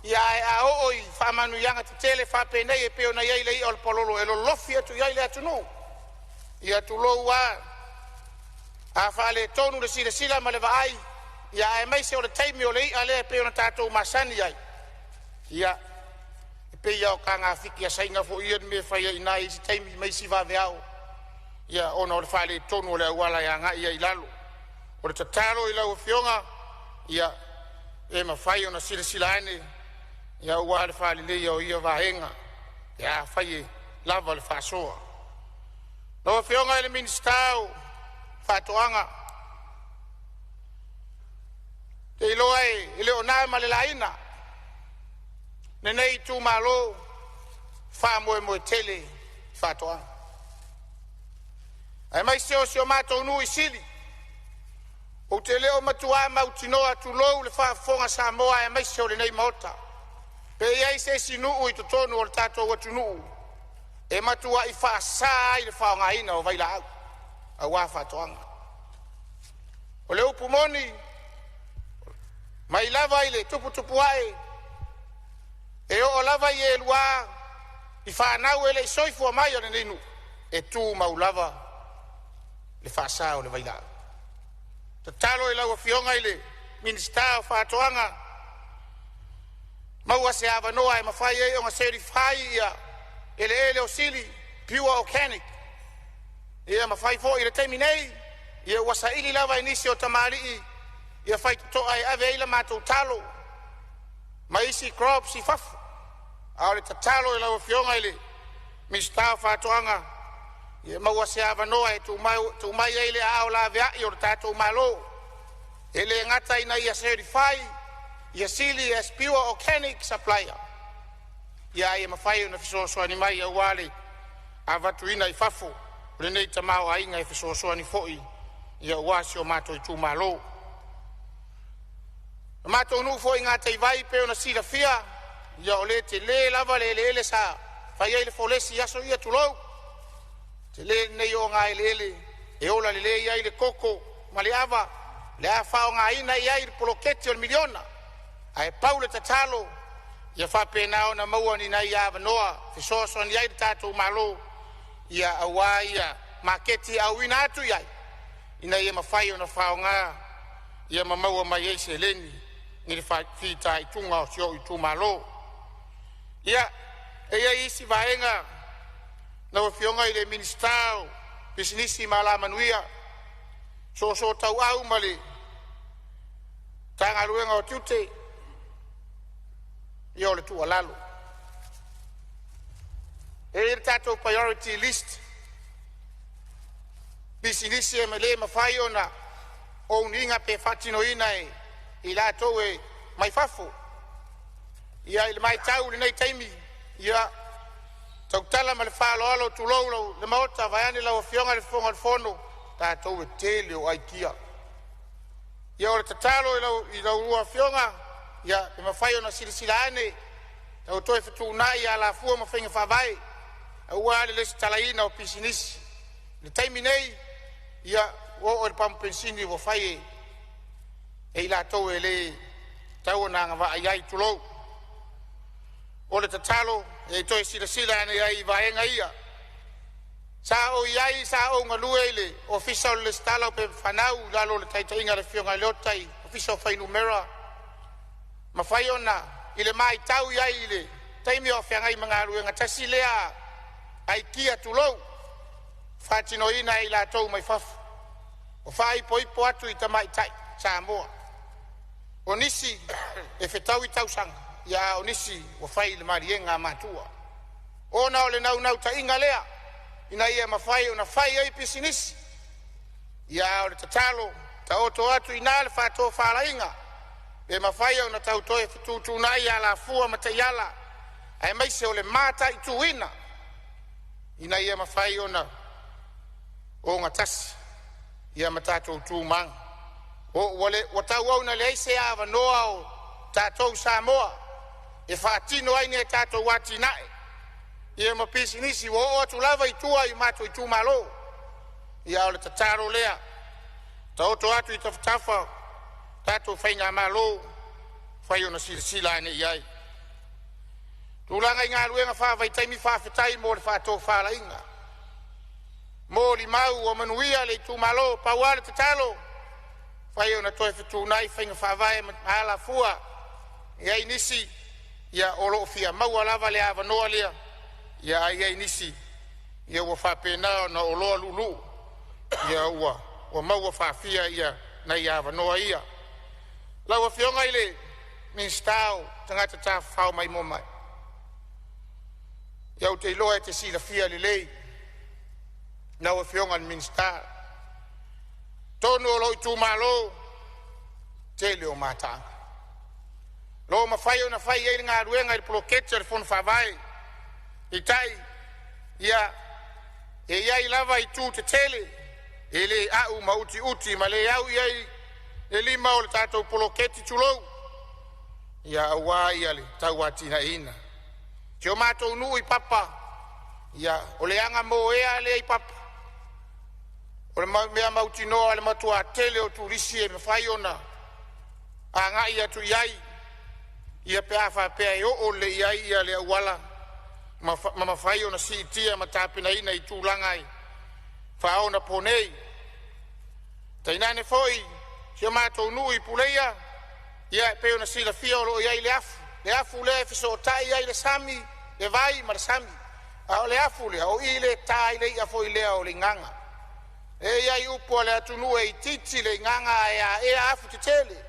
ae a oo i faamanuiaga tetele faapenei e pei ona i ai le i'a o le palolo e lolofi atu i ai le atunuu, ia tulou lava, a faaletonu le silasila ma le vaai, aemaise o le taimi o le i'a lea e pei ona tatou masani ai, ia e pei lava o tagafiti a Saina foi ia mea e fai ai i ina i isi taimi ma isi vaveao, ia ona o le faaletonu o le auala e agai ai i lalo. O le tatalo i lau Afioga, ia pe mafai ona silasila ane aua le faaleleia o ia vaega pe afai e lava le faasoa. Lau Afioga i le Minisita o Faatoaga, ou te iloa e le o na ma le laina lenei itumalo e faamoemoe tele i faatoaga, aemaise o si o matou nuu i Sili. Ou te le o matua mautinoa tulou le faafofoga a Samoa aemaise o lenei Maota, pe i ai se isi nuu i totonu o le tatou atunuu e matuai faasa ai le faaaogaina o vailaau aua faatoaga. O le upu moni, mai lava i le tuputupu ae e oo lava i elua i fanau e le i soifua mai a lenei nuu, e tumau lava le faasa o le vailaau. Tatalo i lau Afioga i le Minisita o Faatoaga, maua se avanoa e mafai ai ona certify ia eleele o Sili pure organic. Ia ma fai foi i le taimi nei, ia ua saili lava e nisi o tamalii ia faitotoa e ave ai la matou talo ma isi crops i fafo. A o le tatalo i lau Afioga i le Minisita o Faatoaga, ia maua se avanoa e tuu mai ai le aao laveai o le tatou Malo, e le gata ina ia certify ia Sili as pure organic supplier, ia mafai ona fesoasoani mai aua le avatuina i fafo o lenei tamaoaiga e fesoasoani foi aua si o matou itumalo. O matou nuu foi i Gataivai pei ona silafia, ia o le tele lava le eleele sa fai ai le folesi i aso ia, tulou, tele lenei ogaeleele e ola lelei ai le koko ma le ava, le a faaaogaina i ai le poloketi o le miliona. Ae pau le tatalo ia faapena ona maua ni nai avanoa fesoasoani ai le tatou Malo ia aua ia maketi auina atu i ai ina ia mafai ona faaaoga ia ma maua mai ai seleni i le fitaituga o si ou itumalo. Ia, e i ai isi vaega lau Afioga i le Minisita o Pisinisi ma Alamanuia, soosootauau ma le Matagaluega o Tiute. Ia o le tuualalo, e i ai le tatou priority list pisinisi e le mafai ona own ina pe faatinoina e i latou e mai fafo. Ia i le maitau i lenei taimi, ia tautala ma le faaaloalo tulou le Maota vaeane lau Afioga i le Fofoga o le Fono, tatou e tele o aikia. Ia o le tatalo i lau lua Afioga, ia pe mafai ona silasila ane e toe fetuunai alafua ma faiga faavae aua le resitalaina o pisinisi. I le taimi nei, ia ua oo i le pamu penisini ua fai e i latou e le tatau ona agavaa i ai, tulou. O le tatalo ia toe silasila ane ai i vaega ia. Sa ou i ai sa ou galue i le Ofisa o le Resitala o Pepa Fanau i lalo o le taitaiga a le Afioga ia Leota i le Ofisa o Fuainumera. Mafai ona i le matau i ai i le taimi o feagai ma galuega, tasi lea aikia tulou, faatinoina e i latou mai fafo. O faaipoipo atu i tamaitai Samoa. O nisi e fetaui tausaga, a o nisi ua fai i le maliega a matua. Ona o le naunautaiga lea ina ia mafai ona fai ai pisinisi. Ia a o le tatalo, taoto atu i ina le faatofalaiga pe mafai ona tau toe fetuutuunai alafua ma taiala aemaise o le mataituina ina ia mafai ona Ogatasi ia ma tatou tu ma aga. Ua tauau ina leai se avanoa o tatou Samoa e faatino ai ni a tatou atinae ia ma pisinisi, ua oo atu lava i tua i matou itumalo. Ia a o le tatalo lea, taoto atu i tafatafa o tatou faigamalo, fai ona silasila ane i ai. Tulaga i galuega faavaitaimi, faafetai mo le faatofalaiga. Molimau ua manuia le itumalo. Pau lava le tatalo, fai ona toe fetuunai faiga faavae ma alafua. E i ai nisi o lo o fia maua lava le avanoa lea, ia ae i ai nisi ua faapena ona oloa luuluu ua maua faafia nai avanoa ia. Lau Afioga i le Minisita o Tagata Tafafao Maimoa Mai, ia ou te iloa e te silafia lelei lau Afioga i le Minisita, totonu o lou itumalo, tele o mataaga o lo o mafai ona fai ai le galuega i le poloketi a le Fono Faavae. Peitai, ia e i ai lava itu tetele e le au ma utiuti ma le au i ai le lima o le tatou poloketi, tulou, ia aua ia le tauatiaeina. Si o matou nuu i Papa, ia o le agamoea lea i Papa. O le mea mautinoa o le matua tele o turisi e mafai ona agai atu i ai ia pe a faapea e oo lelei i ai ia le auala ma mafai ona siitia ma tapenaina i tulaga e faaonaponei. Tainane foi si o matou nuu i Puleia, ia e pei ona silafia o lo o i ai le afu, le afu lea e fesootai ai le sami, le vai ma le sami. A o le afu lea, o i lea e ta ai le i'a foi lea o le igaga. E i ai upu a le atunuu e itiiti le igaga ae aea afu tetele.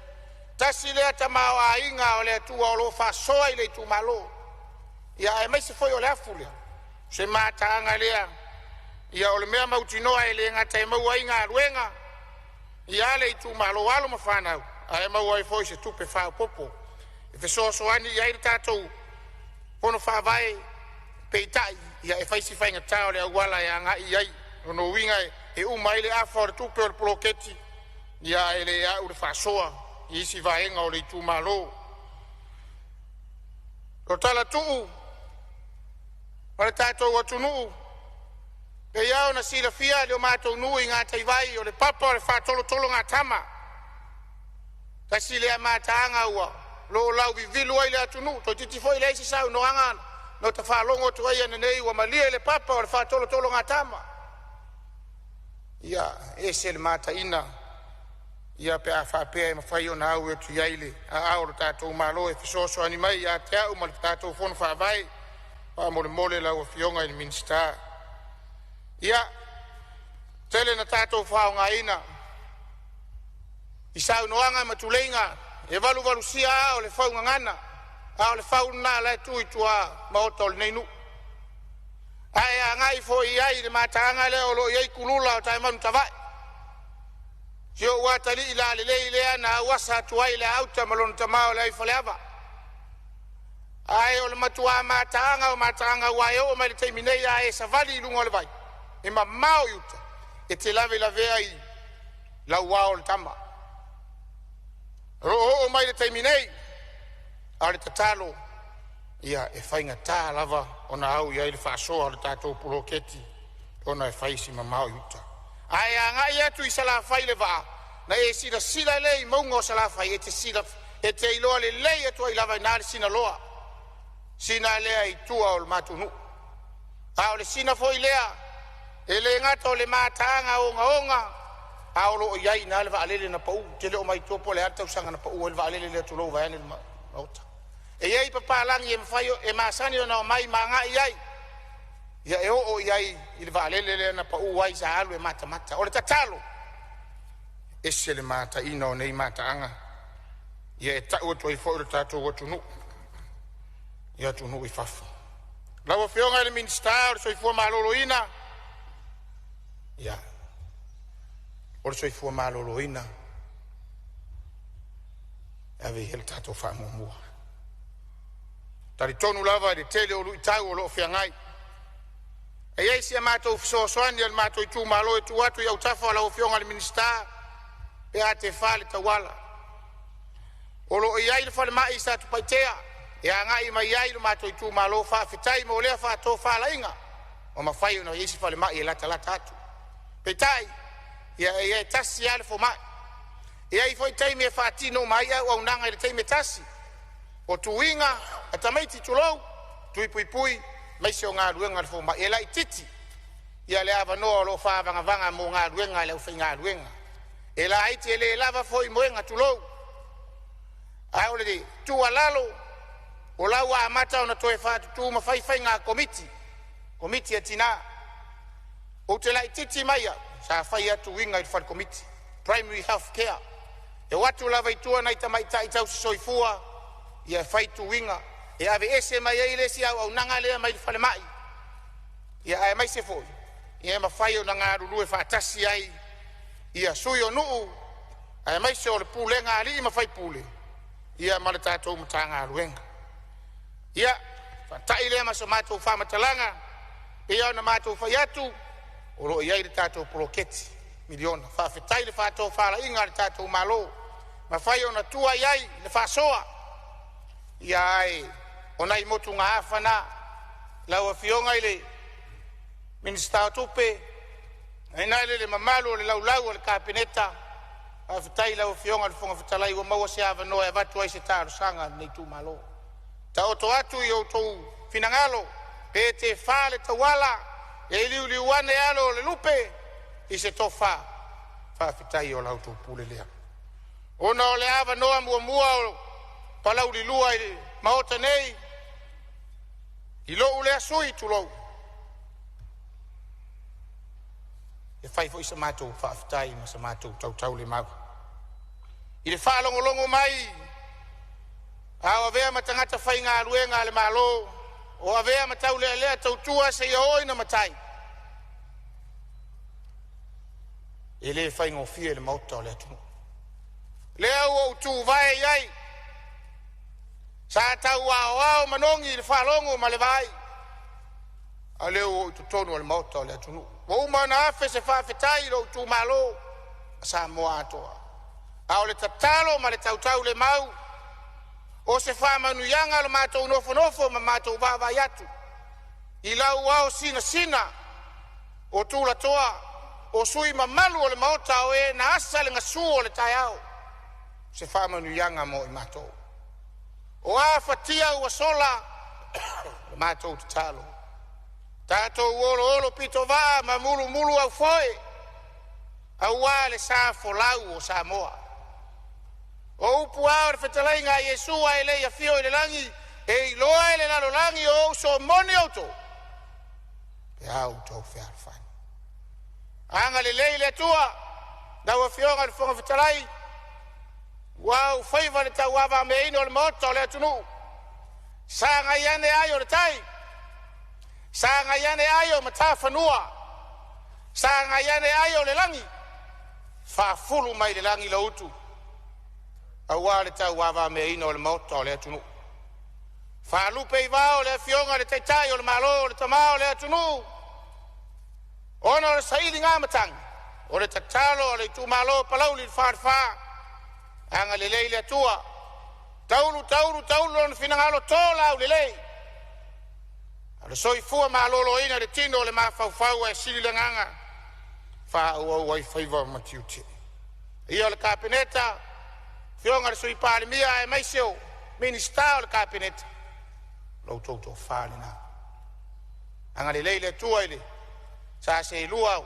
Tasi lea tamaoaiga o le Atua o lo o faasoa i le itumalo, ia aemaise foi o le afu lea, o se mataaga lea. Ia o le mea mautinoa e le gata e maua ai galuega ia le itumalo, alo ma fanau, ae maua ai foi se tupe faaopoopo e fesoasoani i ai le tatou Fono Faavae. Peitai ia e fai si faigata o le auala e agai i ai. O lona uiga e uma ai le afa o le tupe o le poloketi, ia ae le au le faasoa i isi vaega o le itumalo. O talatuu o le tatou atunuu, e pei lava ona silafia e le matou nuu i Gataivai o le papa o le faatolotologatama. Tasi lea mataaga ua lolauvivilu ai le atunuu, toeitiiti foi leai se saunoaga na ota faalogo atu ai ananei ua malie le papa o le faatolotologatama. Ia e ese le mataina ia pe a faapea e mafai ona au atu i ai le aao o le tatou Malo e fesoasoani mai ia te au ma le tatou Fono Faavae. Faamolemole lau Afioga i le Minisita. Ia, tele na tatou faaaogaina i saunoaga ma tuleiga e valuvalusia aa o le faugagana, a o le fau lena la e tu i tua maota o lenei nuu. Ae agai foi i ai i le mataaga lea o lo o i ai kulula o taemanu tavae. Si ou atalii lalelei lea na auasa atu ai le auta ma lona tama o le aiofaleava. Ae o le matua mataaga o mataaga ua e oo mai le taimi nei a e savali i luga o le vai, e mamao i uta, e te lavelavea i lauao o le tama. O lo o oo mai le taimi nei, a o le tatalo ia e faigata lava ona au i ai le faasoa o le tatou poloketi ona e fai si mamao i uta. Ae agai atu i Salafai i le vaa, na e silasila lea i mauga o Salafai, e te sila, e te iloa lelei atu ai lava i ina le Sinaloa, sina lea i tua o le matou nuu. A o le sina foi lea, e le gata o le mataaga ogaoga, a o lo o i ai i ina le vaalele na pau. Ou te le o maitua po o le a le tausaga na pau ai le vaalele lea tulou vaeane le Maota. E i ai papalagi e mafai e masani ona omai ma agai i ai, ia e oo i ai i le vaalele lea na pau ai sa alu e matamata. O le tatalo, ese le mataina o nei mataaga, ia e tau atu ai foi lo tatou atunuu i atunuu i fafo. Lau Afioga i le Minisita o le Soifua Maloloina, ia o le soifua maloloina e ave i ai le tatou faamuamua. Talitonu lava i le tele o luitau o lo o feagai, E i ai si a matou fesoasoani a le matou itumalo e tuu atu i autafa o lau Afioga i le Minisita pe a tefa le tauala. O lo o i ai le falemai i Satupaitea e agai mai ai lo matou itumalo. Faafetai mo lea faatofalaiga ua mafai ona i ai se falemai e latalata atu. Peitai, ia e tasi lava le fomai. E i ai foi taimi e faatino uma ai auaunaga i le taimi e tasi, o tuiga a tamaiti tulou, tui puipui aemaise o galuega a le fomai. E laitiiti ia le avanoa o lo o faaavagavaga mo galuega a le aufaigaluega. E laiti e le lava foi moega tulou. A o le tuualalo, o la ua amata ona toe faatutu ma fai faiga komiti, komiti a tina. Ou te laitiiti mai au sa fai a tuiga i le fale komiti, primary health care. E o atu lava i tua nai tamaitai tausisoifua ia fai tuiga e aveese mai ai le isi auaunaga lea mai le falemai, ia aemaise foi ia mafai ona galulue faatasi ai ia sui o nuu aemaise o le pulega a alii ma faipule ia ma le tatou Matagaluega. Ia faatai lea ma so matou faamatalaga, pei ona matou fai atu, o lo o i ai le tatou poloketi miliona. Faafetai le faatofalaiga a le tatou Malo, mafai ona tua i ai le faasoa. Ia ae o nai motugaafa na lau Afioga i le Minisita o Tupe, tainane le mamalu o le laulau a le Kapeneta. Faafetai i lau Afioga i le Fofoga Fetalai ua maua se avanoa e avatu ai se talosaga a lenei itumalo. Taoto atu i outou finagalo pe tefa le tauala, e liuliu ane alo o le lupe i se tofa. Faafetai o la outou pule lea. Ona o le avanoa muamua o Palauli 2 i le Maota nei, i lou lea sui usufono tulou, e fai foi sa matou faafetai ma sa matou tautaulemau i le faalogologo mai a o avea ma tagata faigaluega a le Malo, o avea ma taulealea tautua seia oo ina matai. E le faigofie le maota o le atunuu. Lea ua ou tuvae i ai, sa tau aoao manogi i le faalogo ma le vaai, a lea ua ou i totonu o le maota o le atunuu. Ua uma ona afe se faafetai i lou itumalo ma Samoa atoa. A o le tatalo ma le tautaulemau, o se faamanuiaga lo matou nofonofo ma matou vaavaai atu i lau ao sinasina o tulatoa o sui mamalu o le Maota o e na asa le gasu o le taeao, se faamanuiaga mo i matou. O a fatia ua sola, o le matou tatalo, tatou oloolo pitovaa ma mulumuluaufoe aua le sa folau o Samoa. O upu a o le fetalaiga a Iesu ae le i afio i le lagi, e iloa e le lalolagi o ou somoni outou pe a outou fealofani. Agalelei le Atua, lau Afioga i le Fofoga Fetalai, ua ou faiva i le tauavameaina o le maota o le atunuu. Sagai ane ai o le tai, sagai ane ai o matafanua, sagai ane ai o le lagi, faafulu mai le lagi lau utu aua le tauavameaina o le maota o le atunuu. Faalupe i vao le Afioga i le Taitai o le Malo, o le Tama o le atunuu, ona o le sailiga matagi, o le tatalo a le itumalo o Palauli le Falefa, agalelei le Atua, taulu taulu taulu lona finagalo, to laulelei, a o le soifua maloloina i le tino o le mafaufau ae sili le agaga, faaauau ai faiva ma tiute. Ia o le Kapeneta, afioga i le Sui Palemia aemaise o Minisita o le Kapeneta, lo outou tofa lena. Agalelei le Atua i le sa seelua,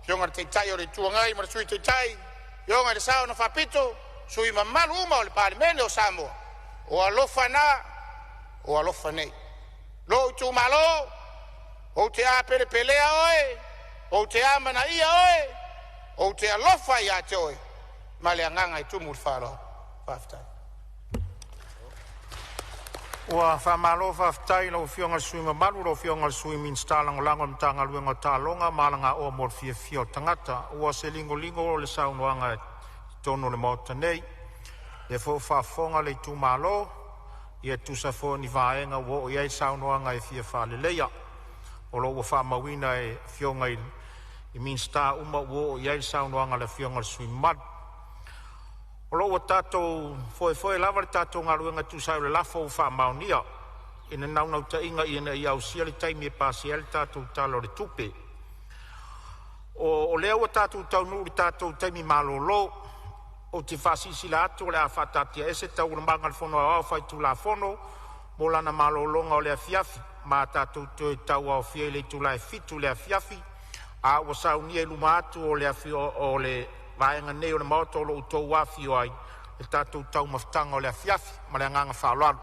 afioga i le Taitai o le Itu Agai ma le Sui Taitai, afioga i le Sao na Faapito, sui mamalu uma o le Palemene o Samoa, o alofa na, o alofa nei. Lou itumalo, ou te apelepelea oe, ou te amanaia oe, ou te alofa ia te oe, ma le agaga e tumu le faaaloalo. Faafetai. Ua faamalo faafetai i lau Afioga i le sui usufono mamalu, lau Afioga i le Sui Minisita Lagolago o le Matagaluega o Taaloga ma Alagaoa mo le Fiafia o Tagata. Ua se ligoligo le saunoaga i totonu o le Maota nei. O lea foi ua faafofoga le itumalo e tusa foi o ni vaega ua oo i ai saunoaga e fia faaleleia. O lo o ua faamauina e Afioga i Minisita uma ua oo i ai le saunoaga a le Afioga i le sui usufono mamalu. O lo o ua tatou foefoe lava le tatou galuega e tusa ai o le lafo ua faamaonia, i le naunautaiga ina ia ausia le taimi e pasia ai le tatou Tala o le Tupe. O lea ua tatou taunuu i le tatou taimi malolo, ou te faasilasila atu o le a faataatiaese Taualumaga a le Fono Aoao Faitulafono mo lana malologa o le afiafi. Ma tatou toe tauaofia i le itula e 7:00 i le afiafi a ua saunia i luma atu o le vaega nei o le Maota o lo o outou afifio ai le tatou taumafataga o le afiafi. Ma le agaga faaaloalo.